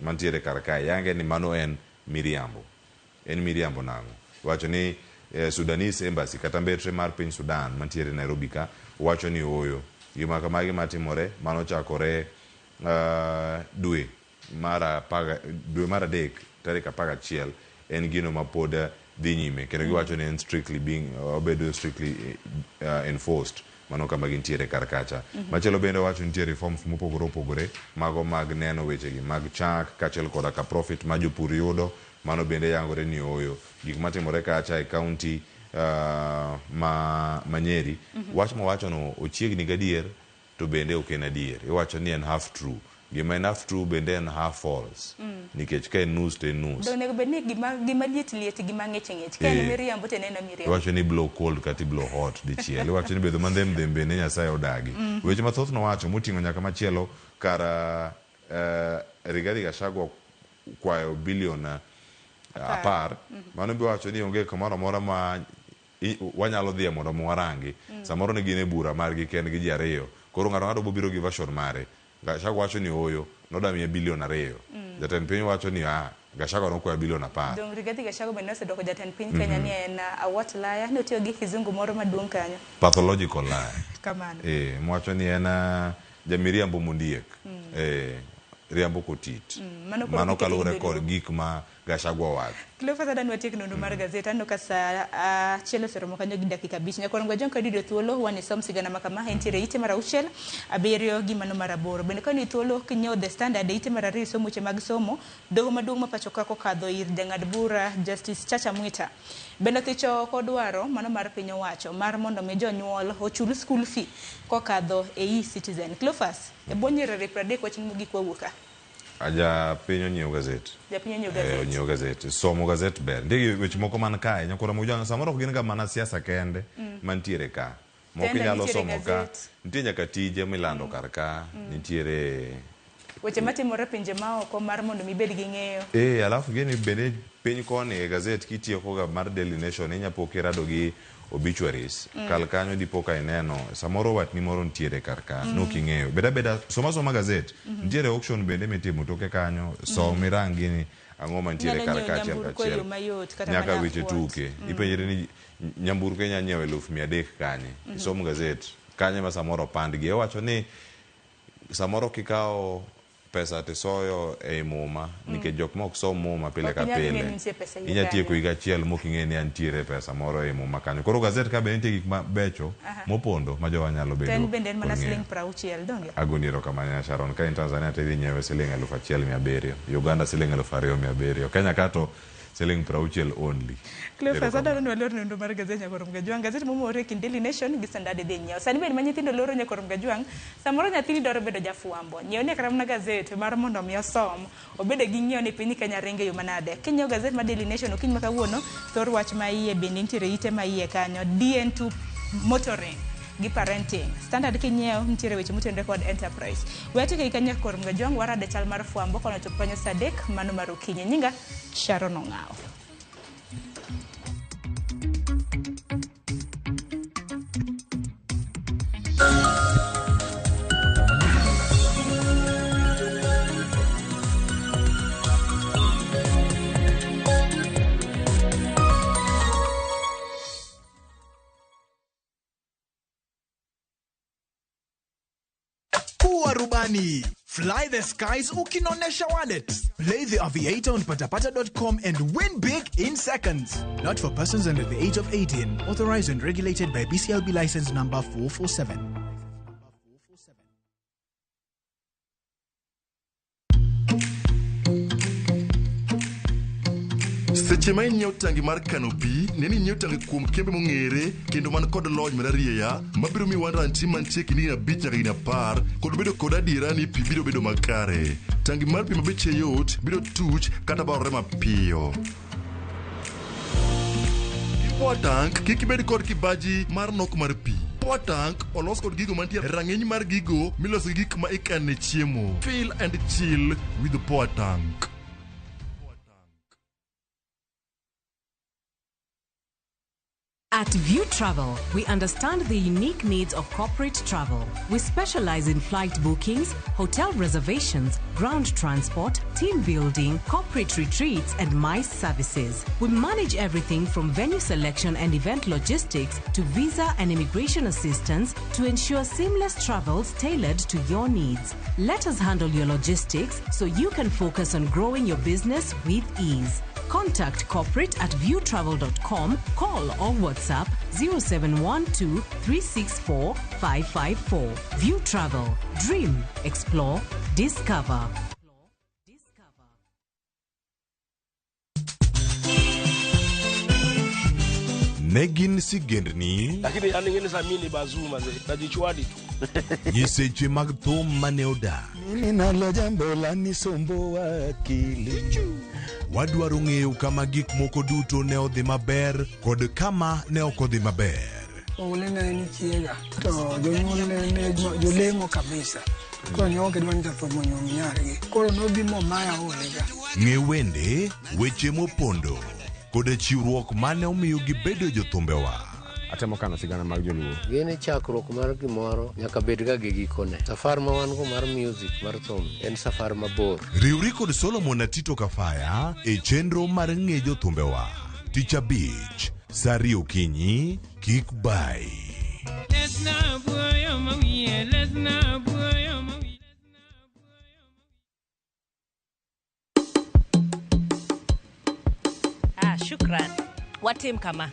mantiere kar kae yange ni mano en miriambo. En miriambo nang'o? Wacho ni Sudanese embassy kata mbetre mar piny Sudan mantiere Nairobi ka wacho ni ooyo. Gima kamagi matimore mano chakore dwe mar 3 tarik 11 en gino ma pod dhi nyime kendo giwacho ni en strictly being obedo strictly enforced mano kama gintiere kar kacha. Machielo bende wacho nitie reforms mopogore opogore mago mag neno wechegi mag chak kaachiel koda ka profit ma jopur yudo mano bende yangore ni ooyo gik matimore kacha e county ma Nyeri. Wach mowachono ochiegni gadier to bende ok en adier. Iwacho ni en half true. Gima en half true bende en half false. Nikech ka en nus to en nus. Onego bed ni gima liet liet, gima ng'ich ng'ich. Ka en miriambo to en ena miriambo. Iwacho ni blow cold kata blow hot dichiel. Iwacho ni bedo mandhem dhem bende Nyasaye odagi. Weche mathoth nowacho moting'o nyaka machielo kar Rigathi Gachagua kwayo bilion 10. Mano be wacho ni onge kamoro amora ma wanyalo dhiye mondo warangi. Samoro ne gin e bura margi kendgi ji ariyo. Koro ng'ato ng'ato biro gi version mare. Gachagua wacho ni ooyo, nodamiye bilion 2. Jatend piny wacho ni Gachagua nokwayo bilion 10. Dong Rigathi Gachagua bende nosedwoko jatend piny Kenya ni en a what liar, notiyo gi kizungu moro maduong' kanyo. Pathological liar. Kamano. Mwacho ni en jamiriambo mondiek. Riambo kotit. Mano kaluwore kod gik ma Gachagua wacho. Cleophas adani watiek nonro mar gazet aneno ka saa 1 oseromo kanyo gi dakika 5. Nyakwar Mgajwang' ka iyudo thuolo wan isom sigana ma kama entiere ite mar 6, 7 gi mano mar 8. Bende ka ni thuolo kinyiewo The Standard ite mar 2 somo weche mag somo, doho maduong' ma pacho ka kokadho ir jang'ad bura Justice Chacha Mwita. Bende othicho kodwaro mano mar piny owacho mar mondo mi jonyuol ochul school fee kokadho e e-Citizen. Cleophas, e bwo nyiriri 30 wach mogik wawuok ka. Aja piny onyiewo gazet. Japiny onyiewo gazet. Onyiewo gazet. Somo gazet ber. Nitie weche moko man kae, nyakwara Mojang, samoro ok gin ga mana siasa kende mantiere ka. Moko inyalo somo ka. Nitie nyaka tije milando kar ka, nitiere weche matimore pinje maoko mar mondo mibed gi ng'eyo. Alafu gini bende piny koni e gazet kitieko ga mar Daily Nation inya po kirado gi obituaries. Kal kanyo dipo ka ineno samoro watni moro nitiere kar ka, nok ing'eyo. Beda beda soma soma gazet. Nitiere auction bende mitimo toke kanyo, som irang gini ang'o mantiere kar ka achiel kachiel. Nyaka weche tuke. Ipenjri ni nyamburko inya nyiewo 300,000 kanye. Isom gazet kanye ma samoro opandgi. Iwacho ni samoro kikawo pesa tisoyo ei muma nikech jok mok som muma pile ka pile inya tieko higa achiel mok ing'e ni antiere pesa moro ei muma kanyo. Koro gazet ka be nitie gik mabecho mopondo ma jowa nyalo bedo. En bende en mana siling 60 donge? Agoni erokamano Sharon. Ka in Tanzania to idhi nyiewe siling 1700, Uganda siling 2700, Kenya ka to siling 60 only. Cleophas adwaro ni walor nonro mar gazet Nyakwar Mgajwang'. Gazet momore kind Daily Nation gi Standard dhi nyiewo. Sani bende ma nyithindo loro Nyakwar Mgajwang', samoro nyathini dwaro bedo jafwambo. Nyiew ne kata mana gazet mar mondo mi osom, obed gi ng'eyo ni piny Kenya ringo e yo manade. Kinyiewo gazet mar Daily Nation okinyi ma kawuono, thor wach ma iye bende nitiere ite ma iye kanyo, DN2 motoring gi parenting. Standard kinyiewo nitiere weche motenore kod enterprise. Watieko gi kanyo Nyakwar Mgajwang', warade chal mar fwambo kono chopo kanyo saa 3 mano mar okinyi. Nyinga Sharon Ong'awo. Kuwa rubani. Fly the skies ukinonesha wallet. Play the Aviator on patapata.com and win big in seconds. Not for persons under the age of 18. Authorized and regulated by BCLB license number 447. Seche ma inyiewo tangi mar kano pi, ne ni inyiewo tangi kuom kembe mong'ere kendo man kod lony mararieya mabiro miyi warranty mantie kind higni 5 nyaka higni 10 kod bedo kod adiera ni pi biro bedo makare. Tangi mar pi ma beche yot biro tuch kata barore mapiyo. Power tank kik ibed kod kibaji mar nok mar pi. Power tank olos kod gigo mantie e rang'iny mar gigo miloso gi gik ma ikane chiemo. Fill and chill with the power tank. At View Travel, we understand the unique needs of corporate travel. We specialize in flight bookings, hotel reservations, ground transport, team building, corporate retreats, and MICE services. We manage everything from venue selection and event logistics to visa and immigration assistance to ensure seamless travels tailored to your needs. Let us handle your logistics so you can focus on growing your business with ease. Contact corporate at viewtravel.com, call or WhatsApp 0712 364 554. View Travel. Dream, explore, discover. Ne gin sigendni Lakini yani ngine za mimi ni bazuma ze najichwadi tu. Nyiseche mag thum mane odak. Mimi nalo jambo lanisumbua akili. Wadwaro ng'eyo kama gik moko duto ne odhi maber kod kama ne ok odhi maber. Oule ne en chiega to jonyuolne ne jolemo kabisa. Koro ne ok gidwa ni jathum onyuom nyargi. Koro nobi momaya olega. Ng'e wende, weche mopondo koda chiwruok mane omiyo gibedo jothumbewa. Atemo kano sigana mag joluo. Gini chakruok mar gimoro nyaka bed ga gi gikone. Safar ma wan go mar music mar thum en safar mabor. Riwri kod Solomon Atito Kafaya e chenro mar ng'e jothumbewa. Tich abich, sa ariyo okinyi, kik bai. Ah, shukran. Watim kama.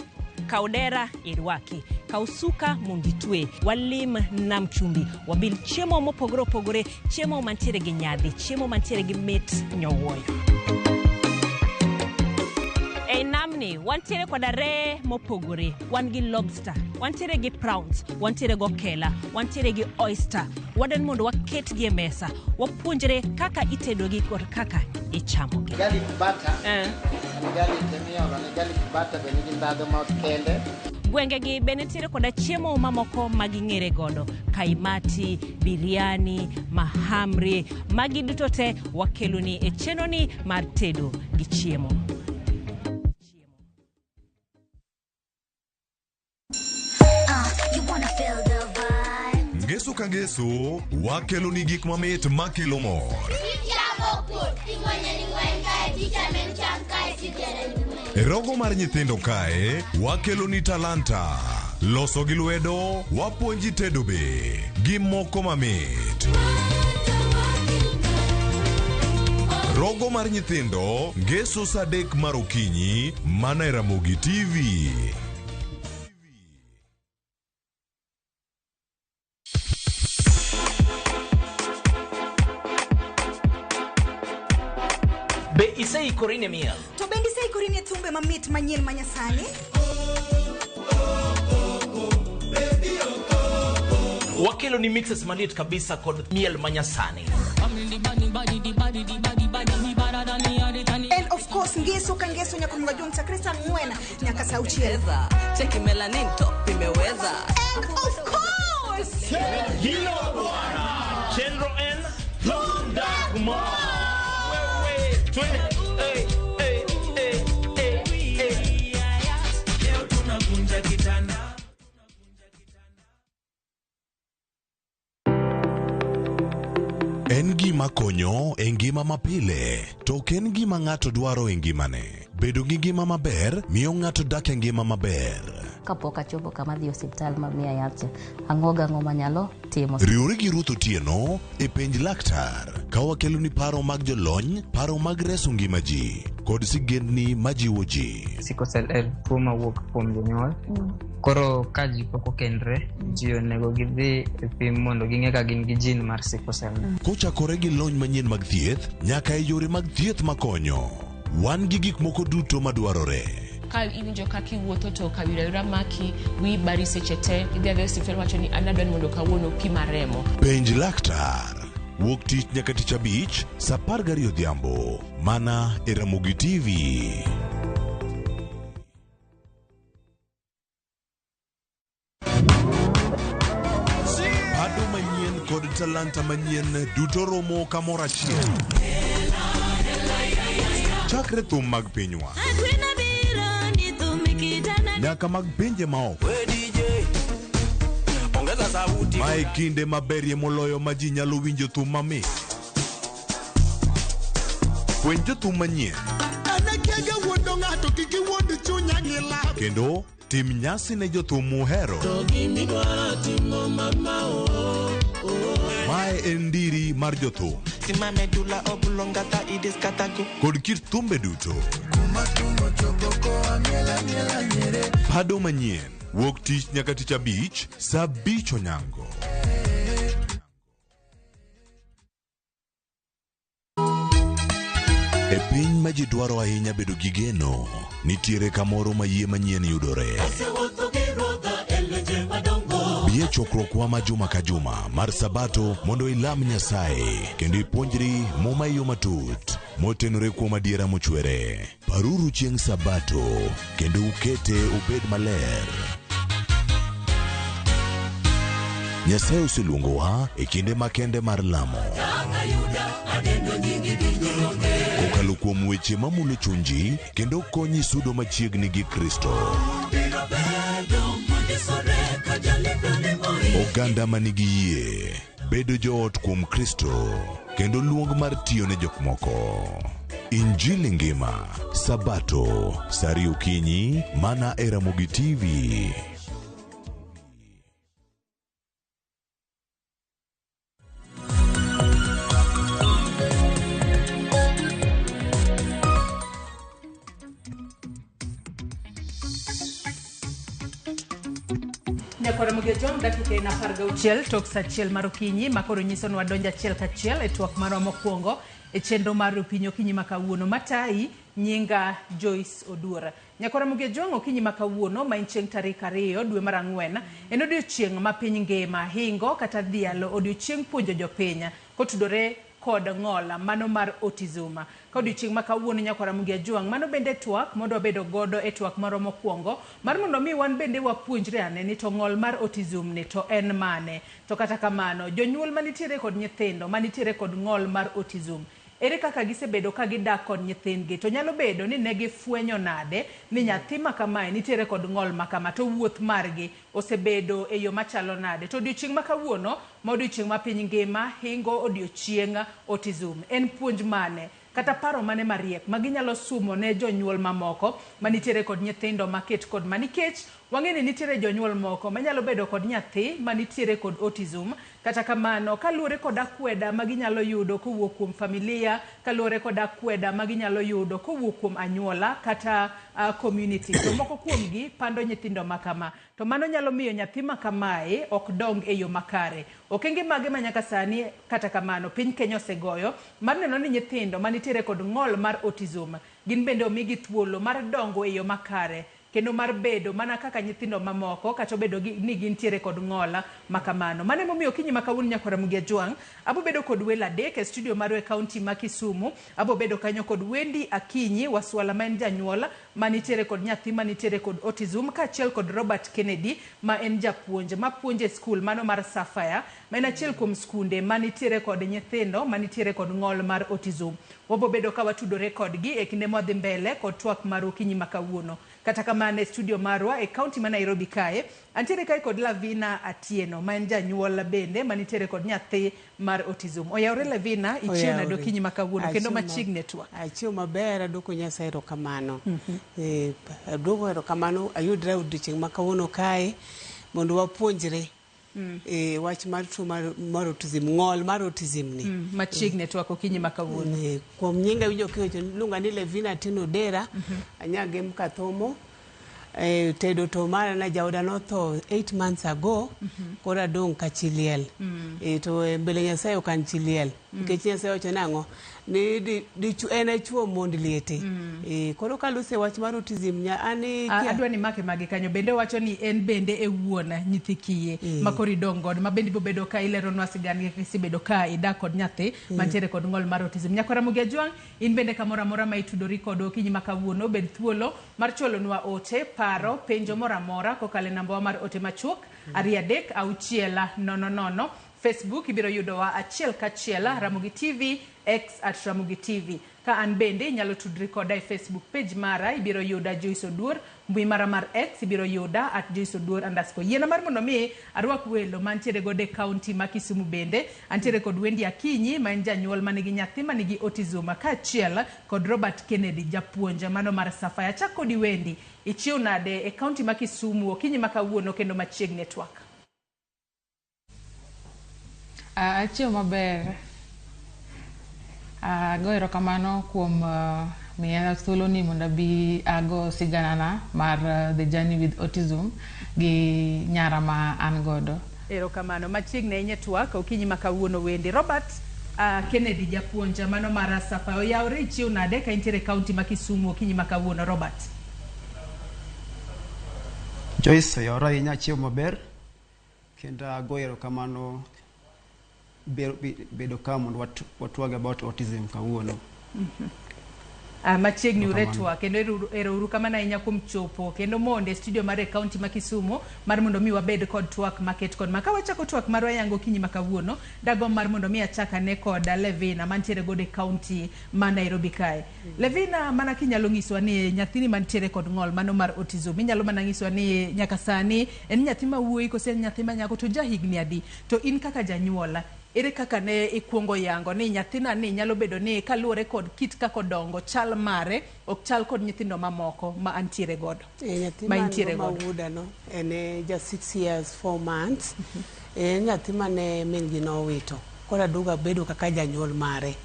Kaw dera irwaki, kaw suka mondo itwe, walim nam chumbi, wabil chiemo mopogore opogore, chiemo mantiere gi nyadhi, chiemo mantiere gi mit nyowuoyo. Ei namni wantiere koda reye mopogore, wan gi lobster, wantiere gi prawns, wantiere gi okela, wantiere gi oyster. Wadwani mondo waketgi e mesa, wapuonjre kaka itedogi kod kaka ichamogi. Garlic butter. En garlic emiolo ne garlic butter be nigi ndhadhu ma kende. Gwengegi be nitiere koda chiemo mamoko ma ging'ere godo, kaimati, biryani, mahamri, magi duto te wakeloni e chenroni mar tedo gi chiemo. You wanna feel the vibe. Ngeso ka ngeso, wakelo ni gik mamit makelo mor. E rogo mar nyithindo kae, wakelo ni talanta. Loso gi lwedo, wapuonji tedo be, gi moko mamit. Rogo mar nyithindo, ngeso sa 3 mar okinyi, mana e Ramogi TV. Be iseikori ne miel? To bende iseikori ne thumbe mamit manyien manyasani? Wakelo ni mixes maliet kabisa kod miel manyasani. And of course, ngeso ka ngeso nyaka mga jong chakre sa 4 nyaka sa 6. Cheki melanin top imeweza. And of course, Hilo bwana. Chenro en Thundak Mo. Wewe twende. Hey, hey, hey, hey, hey. Leo tunavunja kitanda. En gima konyo e ngima mapile, to ok en gima ng'ato dwaro e ngimane. Bedo gi ngima maber miyo ng'ato dak e ngima maber. Kapok achopo kama dhi osiptal ma miya yath, ang'o gang'o manyalo timo. Riwri gi Ruth Otieno e penj laktar ka wakeloni paro mag jolony, paro mag reso ngima ji kod sigendni majiwo ji. Sickle cell en tuo mawuok kuom jonyuol. Koro ka ji pok okendre, ji onego gidhi e pim mondo ging'e ka gin gi gene mar sickle cell. Kochakore gi lony manyien mag thieth nyaka e yore mag thieth makonyo, wan gi gik moko duto madwarore. Ka iwinjo kaka iwuotho to kawira maki, wiyi bari seche te, idhi adhiya e osiptal wacho ni an adwa ni mondo kawuono pima remo. Penj laktar wuok tich nyaka tich abich sa 12 odhiambo mana e Ramogi TV. Pado manyien kod talanta manyien duto romo kamoro achiel. Chakre thum mag pinywa nyaka mag pinje maoko. Mae kinde maberie moloyo ma ji nyalo winjo thum mamit. Fweny jothum manyien kendo tim nyasi ne jothum muhero. Mae en ndiri mar jothum. See my medulla oblongata, it is katago. Kod kit thumbe duto. Pado manyien wuok tich nyaka tich abich saa 5 onyango. E piny ma ji dwaro ahinya bedo gi geno, nitiere kamoro ma yie manyien yudore. Bi e chokruokwa ma juma ka juma mar Sabato mondo ilam Nyasaye kendo ipuonjri Muma e yo matut motenore kuom adiera mochwere. Paruru chieng' Sabato kendo ukete obed maler. Nyasaye oseluongowa e kinde makende mar lamo. Kokalo kuom weche mamulo chunji kendo konyi sudo machiegni gi Kristo. Oganda manigi yie bedo joot kuom Kristo kendo luong mar tiyo ne jok moko. Injili ngima Sabato saa 2 okinyi mana e Ramogi TV. Nyakwar Ramogi Ojwang' dakika en 16 tok sa 1 mar okinyi ma koro nyiso ni wadonjo achiel kachiel e twak marwa mokwongo e chenro mar Opinyi Okinyi ma kawuono. Matayi nyinga Joyce Oduor. Nyakwar Ramogi Ojwang' okinyi ma kawuono ma en chieng' tarik 2 dwe mar 4 en odiochieng' ma piny ngima hingo kata dhialo odiochieng' puonjo jopiny kotudore kod ng'ol mano mar autism. Ka odiochieng' ma kawuono Nyakwar Ramogi Ojwang' mano bende twak mondo wabedo godo e twak marwa mokwongo mar mondo mi wan bende wapuonjre ane ni to ng'ol mar autism ni to en mane. To kata kamano jonyuol manitiere kod nyithindo manitiere kod ng'ol mar autism ere kaka gisebedo ka gidak kod nyithindgi to nyalo bedo ni ne gifwenyo nade ni nyathi ma kamae nitiere kod ng'ol ma kama to wuoth margi osebedo e yo machalo nade. To odiochieng' ma kawuono ma odiochieng' ma piny ngima hingo odiochieng' autism en puonj mane kata paro mane mariek ma ginyalo sumo ne jonyuol mamoko manitiere kod nyithindo maket kod ma, nikech wang'e ni nitiere jonyuol moko manyalo bedo kod nyathi manitiere kod autism. Kata kamano kaluwore kod akweda ma ginyalo yudo kowuok kuom familia, kaluwore kod akweda ma ginyalo yudo kowuok kuom anyuola kata community, to moko kuomgi pando nyithindo ma kama, to mano nyalo miyo nyathi ma kamae ok dong e yo makare. Okenge mage ma nyaka sani kata kamano piny Kenya osegoyo mar neno ni nyithindo manitiere kod ng'ol mar autism gin bende omigi thuolo mar dongo e yo makare kendo mar bedo mana kaka nyithindo mamoko kata obedo ni gintiere kod ng'ol ma kamano. Mano emomiyo okinyi ma kawuono Nyakwar Ramogi Ojwang' abo bedo kod welo adek e studio marwa e kaunti ma Kisumu. Abo bedo kanyo kod Wendy Akinyi Waswala ma en janyuol manitiere kod nyathi manitiere kod autism, kaachiel kod Robert Kennedy ma en japuonj mapuonjo e skul mano mar Sapphire ma en achiel kuom skunde manitiere kod nyithindo manitiere kod ng'ol mar autism. Wabo bedo ka watudore kodgi e kinde mwadhi mbele kod twak mar okinyi ma kawuono. Kata kamano e studio marwa e kaunti ma Nairobi kae, antiere kae kod Lavina Atieno ma en janyuol bende manitiere kod nyathi mar autism. Oyawre Lavina, ichiew nade okinyi ma kawuono kendo machiegni e twak? Achiew maber, aduoko Nyasaye erokamano. Aduoko erokamano, ayudra odiochieng' ma kawuono kae mondo wapuonjre wach mar tuo mar autism, ng'ol mar autism ni. Machiegni e twak okinyi ma kawuono. Kuom nyinga winjo kiwacho luonga ni Levina Atieno Odera, anyagem Kathomo. Tedo to mara na jaoda notho 8 months ago, koro adong' ka chi liel. To mbele Nyasaye ok an chi liel. Nikech Nyasaye wacho nang'o? Ni dichu en e chuo mond liete. Koro kaluse wach mar autism nya an Adwa ni make mage kanyo bende wacho ni en bende e wuon nyithi kiye ma koro idong' godo ma bende ibobedo ka ileronwa sigand kaka isebedo ka idak kod nyathi mantiere kod ng'ol mar autism. Nyakwar Ramogi Ojwang', in bende kamoro amora ma itudori kodwa okinyi ma kawuono, bed thuolo mar chwalonwa ote, paro, penjo moro amora kokalo e nambawa mar ote machuok 2 3 6 0 0. Facebook ibiro yudowa achiel kachiel Ramogi TV, X at Ramogi TV. Ka an bende inyalo tudri koda e Facebook page mara, ibiro yuda Joyce Oduor, mbui mara mar X ibiro yuda at Joyce Oduor underscore. Yiena mar mondo mi arwak welo mantiere godo e kaunti ma Kisumu bende. Antiere kod Wendy Akinyi ma en janyuol manigi nyathi manigi autism, kaachiel kod Robert Kennedy japuonj mano mar Sapphire. Achak kodi Wendy, ichiew nade e kaunti ma Kisumu okinyi ma kawuono kendo machiegni e twak? Achiew maber. Ago erokamano kuom miya thuolo ni mondo abi ago siganana mar the journey with autism gi nyara ma an godo. Erokamano. Machiegni ahinya e twak okinyi ma kawuono wende. Robert Kennedy japuonj mano mar Safa oyawre ichiew nade ka intiere e kaunti ma Kisumu okinyi ma kawuono Robert? Joyce oyawre ahinya achiew maber kendo ago erokamano bedo ka mondo watwag about autism kawuono. Machiegni Erokamano. uretwa kendo ero uru kamano ahinya kuom chopo kendo mondo e studio mar e kaunti ma Kisumu mar mondo mi wabed kod twak maket kod ma. Ka wachako twak marwa yango okinyi ma kawuono, dagomb mar mondo mi achak ane kod Levina mantiere godo e kaunti ma Nairobi kae. Levina, mana kinyalo nyiswa ni nyathini mantiere kod ng'ol mano mar autism, inyalo mana nyiswa ni nyaka sani en nyathi ma wuoyi kose en nyathi ma nyako to ja higni adi? To in kaka janyuola, ere kaka ne ikuongo yango ni nyathina ni nyalo bedo ni kaluwore kod kit kaka odongo, chal mare ok chal kod nyithindo mamoko ma antiere godo? Nyathi Ma man intiere go godo. ma wuoda no en ja 6 years 4 months. En nyathi mane min gi nowito. Koro aduogo abedo kaka janyuol mare.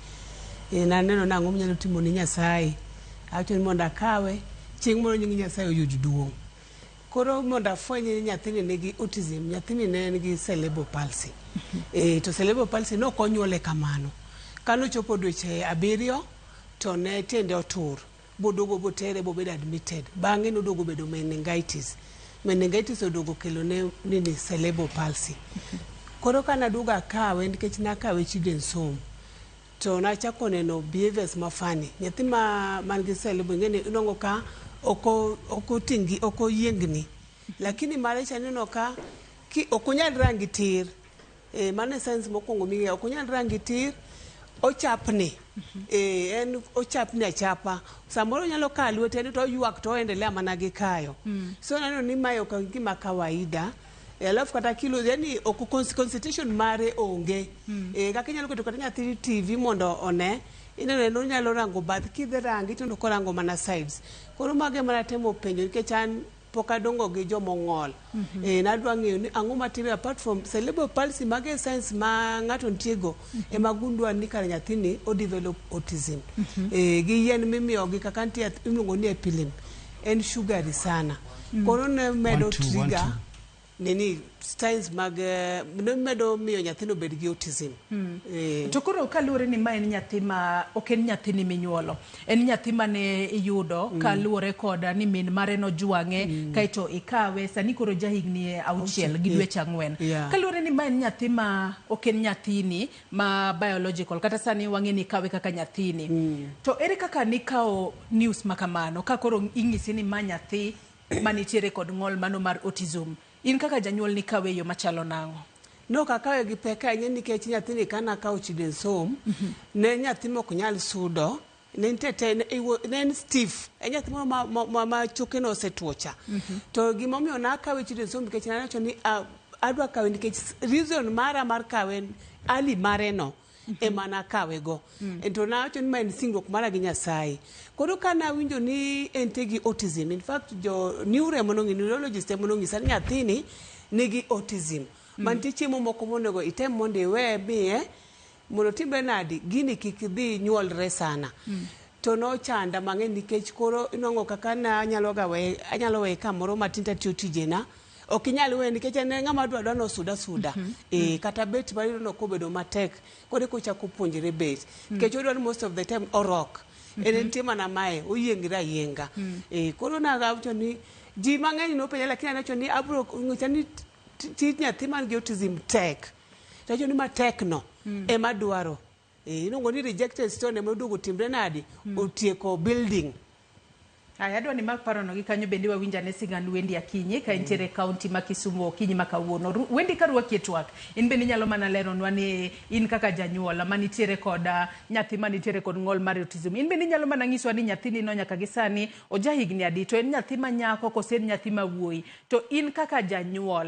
Naneno ni ang'o manyalo timo ni Nyasaye. Awacho ni mondo akawe, chieng' moro nying Nyasaye oyud duong'. Koro mondo afweny ni nyathini nigi autism, nyathini ne en gi cerebral palsy. To cerebral palsy ne ok onyuole kamano. Kanochopo dweche 7 to ne tiende otur. Boduogo botere bobedo admitted. Bang'e noduogo bedo meningitis. Meningitis oduogo kelo ne nini cerebral palsy. Koro ka naduogo akawe nikech nakawe children's home. To nachako neno behaviors ma funny. Nyathi ma man gi cerebral ing'e ni inwang'o ka ok otingi ok oyiengni. Lakini mare cha ineno ka ok onyal rangi tir. Mano e signs mokwongo ming'eyo. Ok onyal rangi tir, ochapni. En ochapni achapa. Samoro onyalo kayo lwete to oywak to oendelea mana gi kayo. So naneno ni mae ok en gima kawaida. Alafu kata kilo, yani ok concentration mare onge. Kaka inyalo keto kata nyathi TV mondo one, ineno en onyalo rango bath, kidhi rangi to korango mana sides. Koro mago ema natemo penjo nikech an pok adongo gi jomong'ol. Nadwa ng'eyo ni ang'o matimre apart from cerebral palsy, mago e signs ma ng'ato nitiego ema gundua ni kare nyathini o develop autism. Gi yien mimiyogi kaka nitie yath iluongo ni Epilim, en sugary sana. Koro ne medo One, two, one, trigger two. nini signs mag ne medo miyo nyathino bed gi autism. To koro kaluwore ni ma en nyathi ma ok en nyathini minyuolo, en nyathi mane iyudo kaluwore kod ni min mare nojwang'e kaeto ikawe, sani koro ja higni 6 gi dweche 4. Kaluwore ni ma en nyathi ma ok en nyathini ma biological, kata sani wang'e ni ikawe kaka nyathini. To ere kaka nikawo news ma kamano ka koro inyisi ni ma nyathi manitiere kod ng'ol mano mar autism? In kaka janyuol nikawe e yo machalo nang'o? Nok akawe gi pek ahinya nikech nyathini kana akawo children's home, ne nyathi mok nyal sudo, ne nitie te, ne en stiff, en nyathi moro ma choke ne osetuo cha. To gimomiyo nakawe children's home nikech nawacho ni adwa kawe nikech reason mara mar kawe early mare no ema nakawe go. To nawacho ni ma en singruok mara gi Nyasaye. Koro ka nawinjo ni entie gi autism, in fact jo neuro ema nong'i, neurologist ema nong'isa ni nyathini nigi autism. Mantie chiemo moko monego item mondo iwe miye mondo timre nadi gini kik dhi nyuolre sana. To nochanda mang'eny nikech koro inwang'o kaka na anyalo ga weye, anyalo weye kamoro matin tatiyo tijena. Ok inyal weye nikech en ng'ama dwa dwa nosuda suda. Kata bet mar yudo no kobedo matek, koro eka ochako puonjre bet. Nikech odwa ni most of the time orok. En entie mana mae, oyiengre ayienga. Koro nawacho ni ji mang'eny nopenja lakini anawacho ni abro ng'isa ni tij nyathi man gi autism tek. To awacho ni matek no ema dwaro. Iluongo ni rejected stone ema oduogo timre nadi? Otieko building. Aya, adwa ni mak parono gi kanyo bende wawinj ane sigand Wendi Akinyi ka entiere e kaunti ma Kisumu okinyi ma kawuono. Wendi ka rwaki e twak, in bende inyalo mana leronwa ni in kaka janyuol manitiere kod nyathi manitiere kod ng'ol mar autism. In bende inyalo mana nyiswa ni nyathini no nyaka gi sani oja higni adi, to en nyathi ma nyako kose en nyathi ma wuoyi. To in kaka janyuol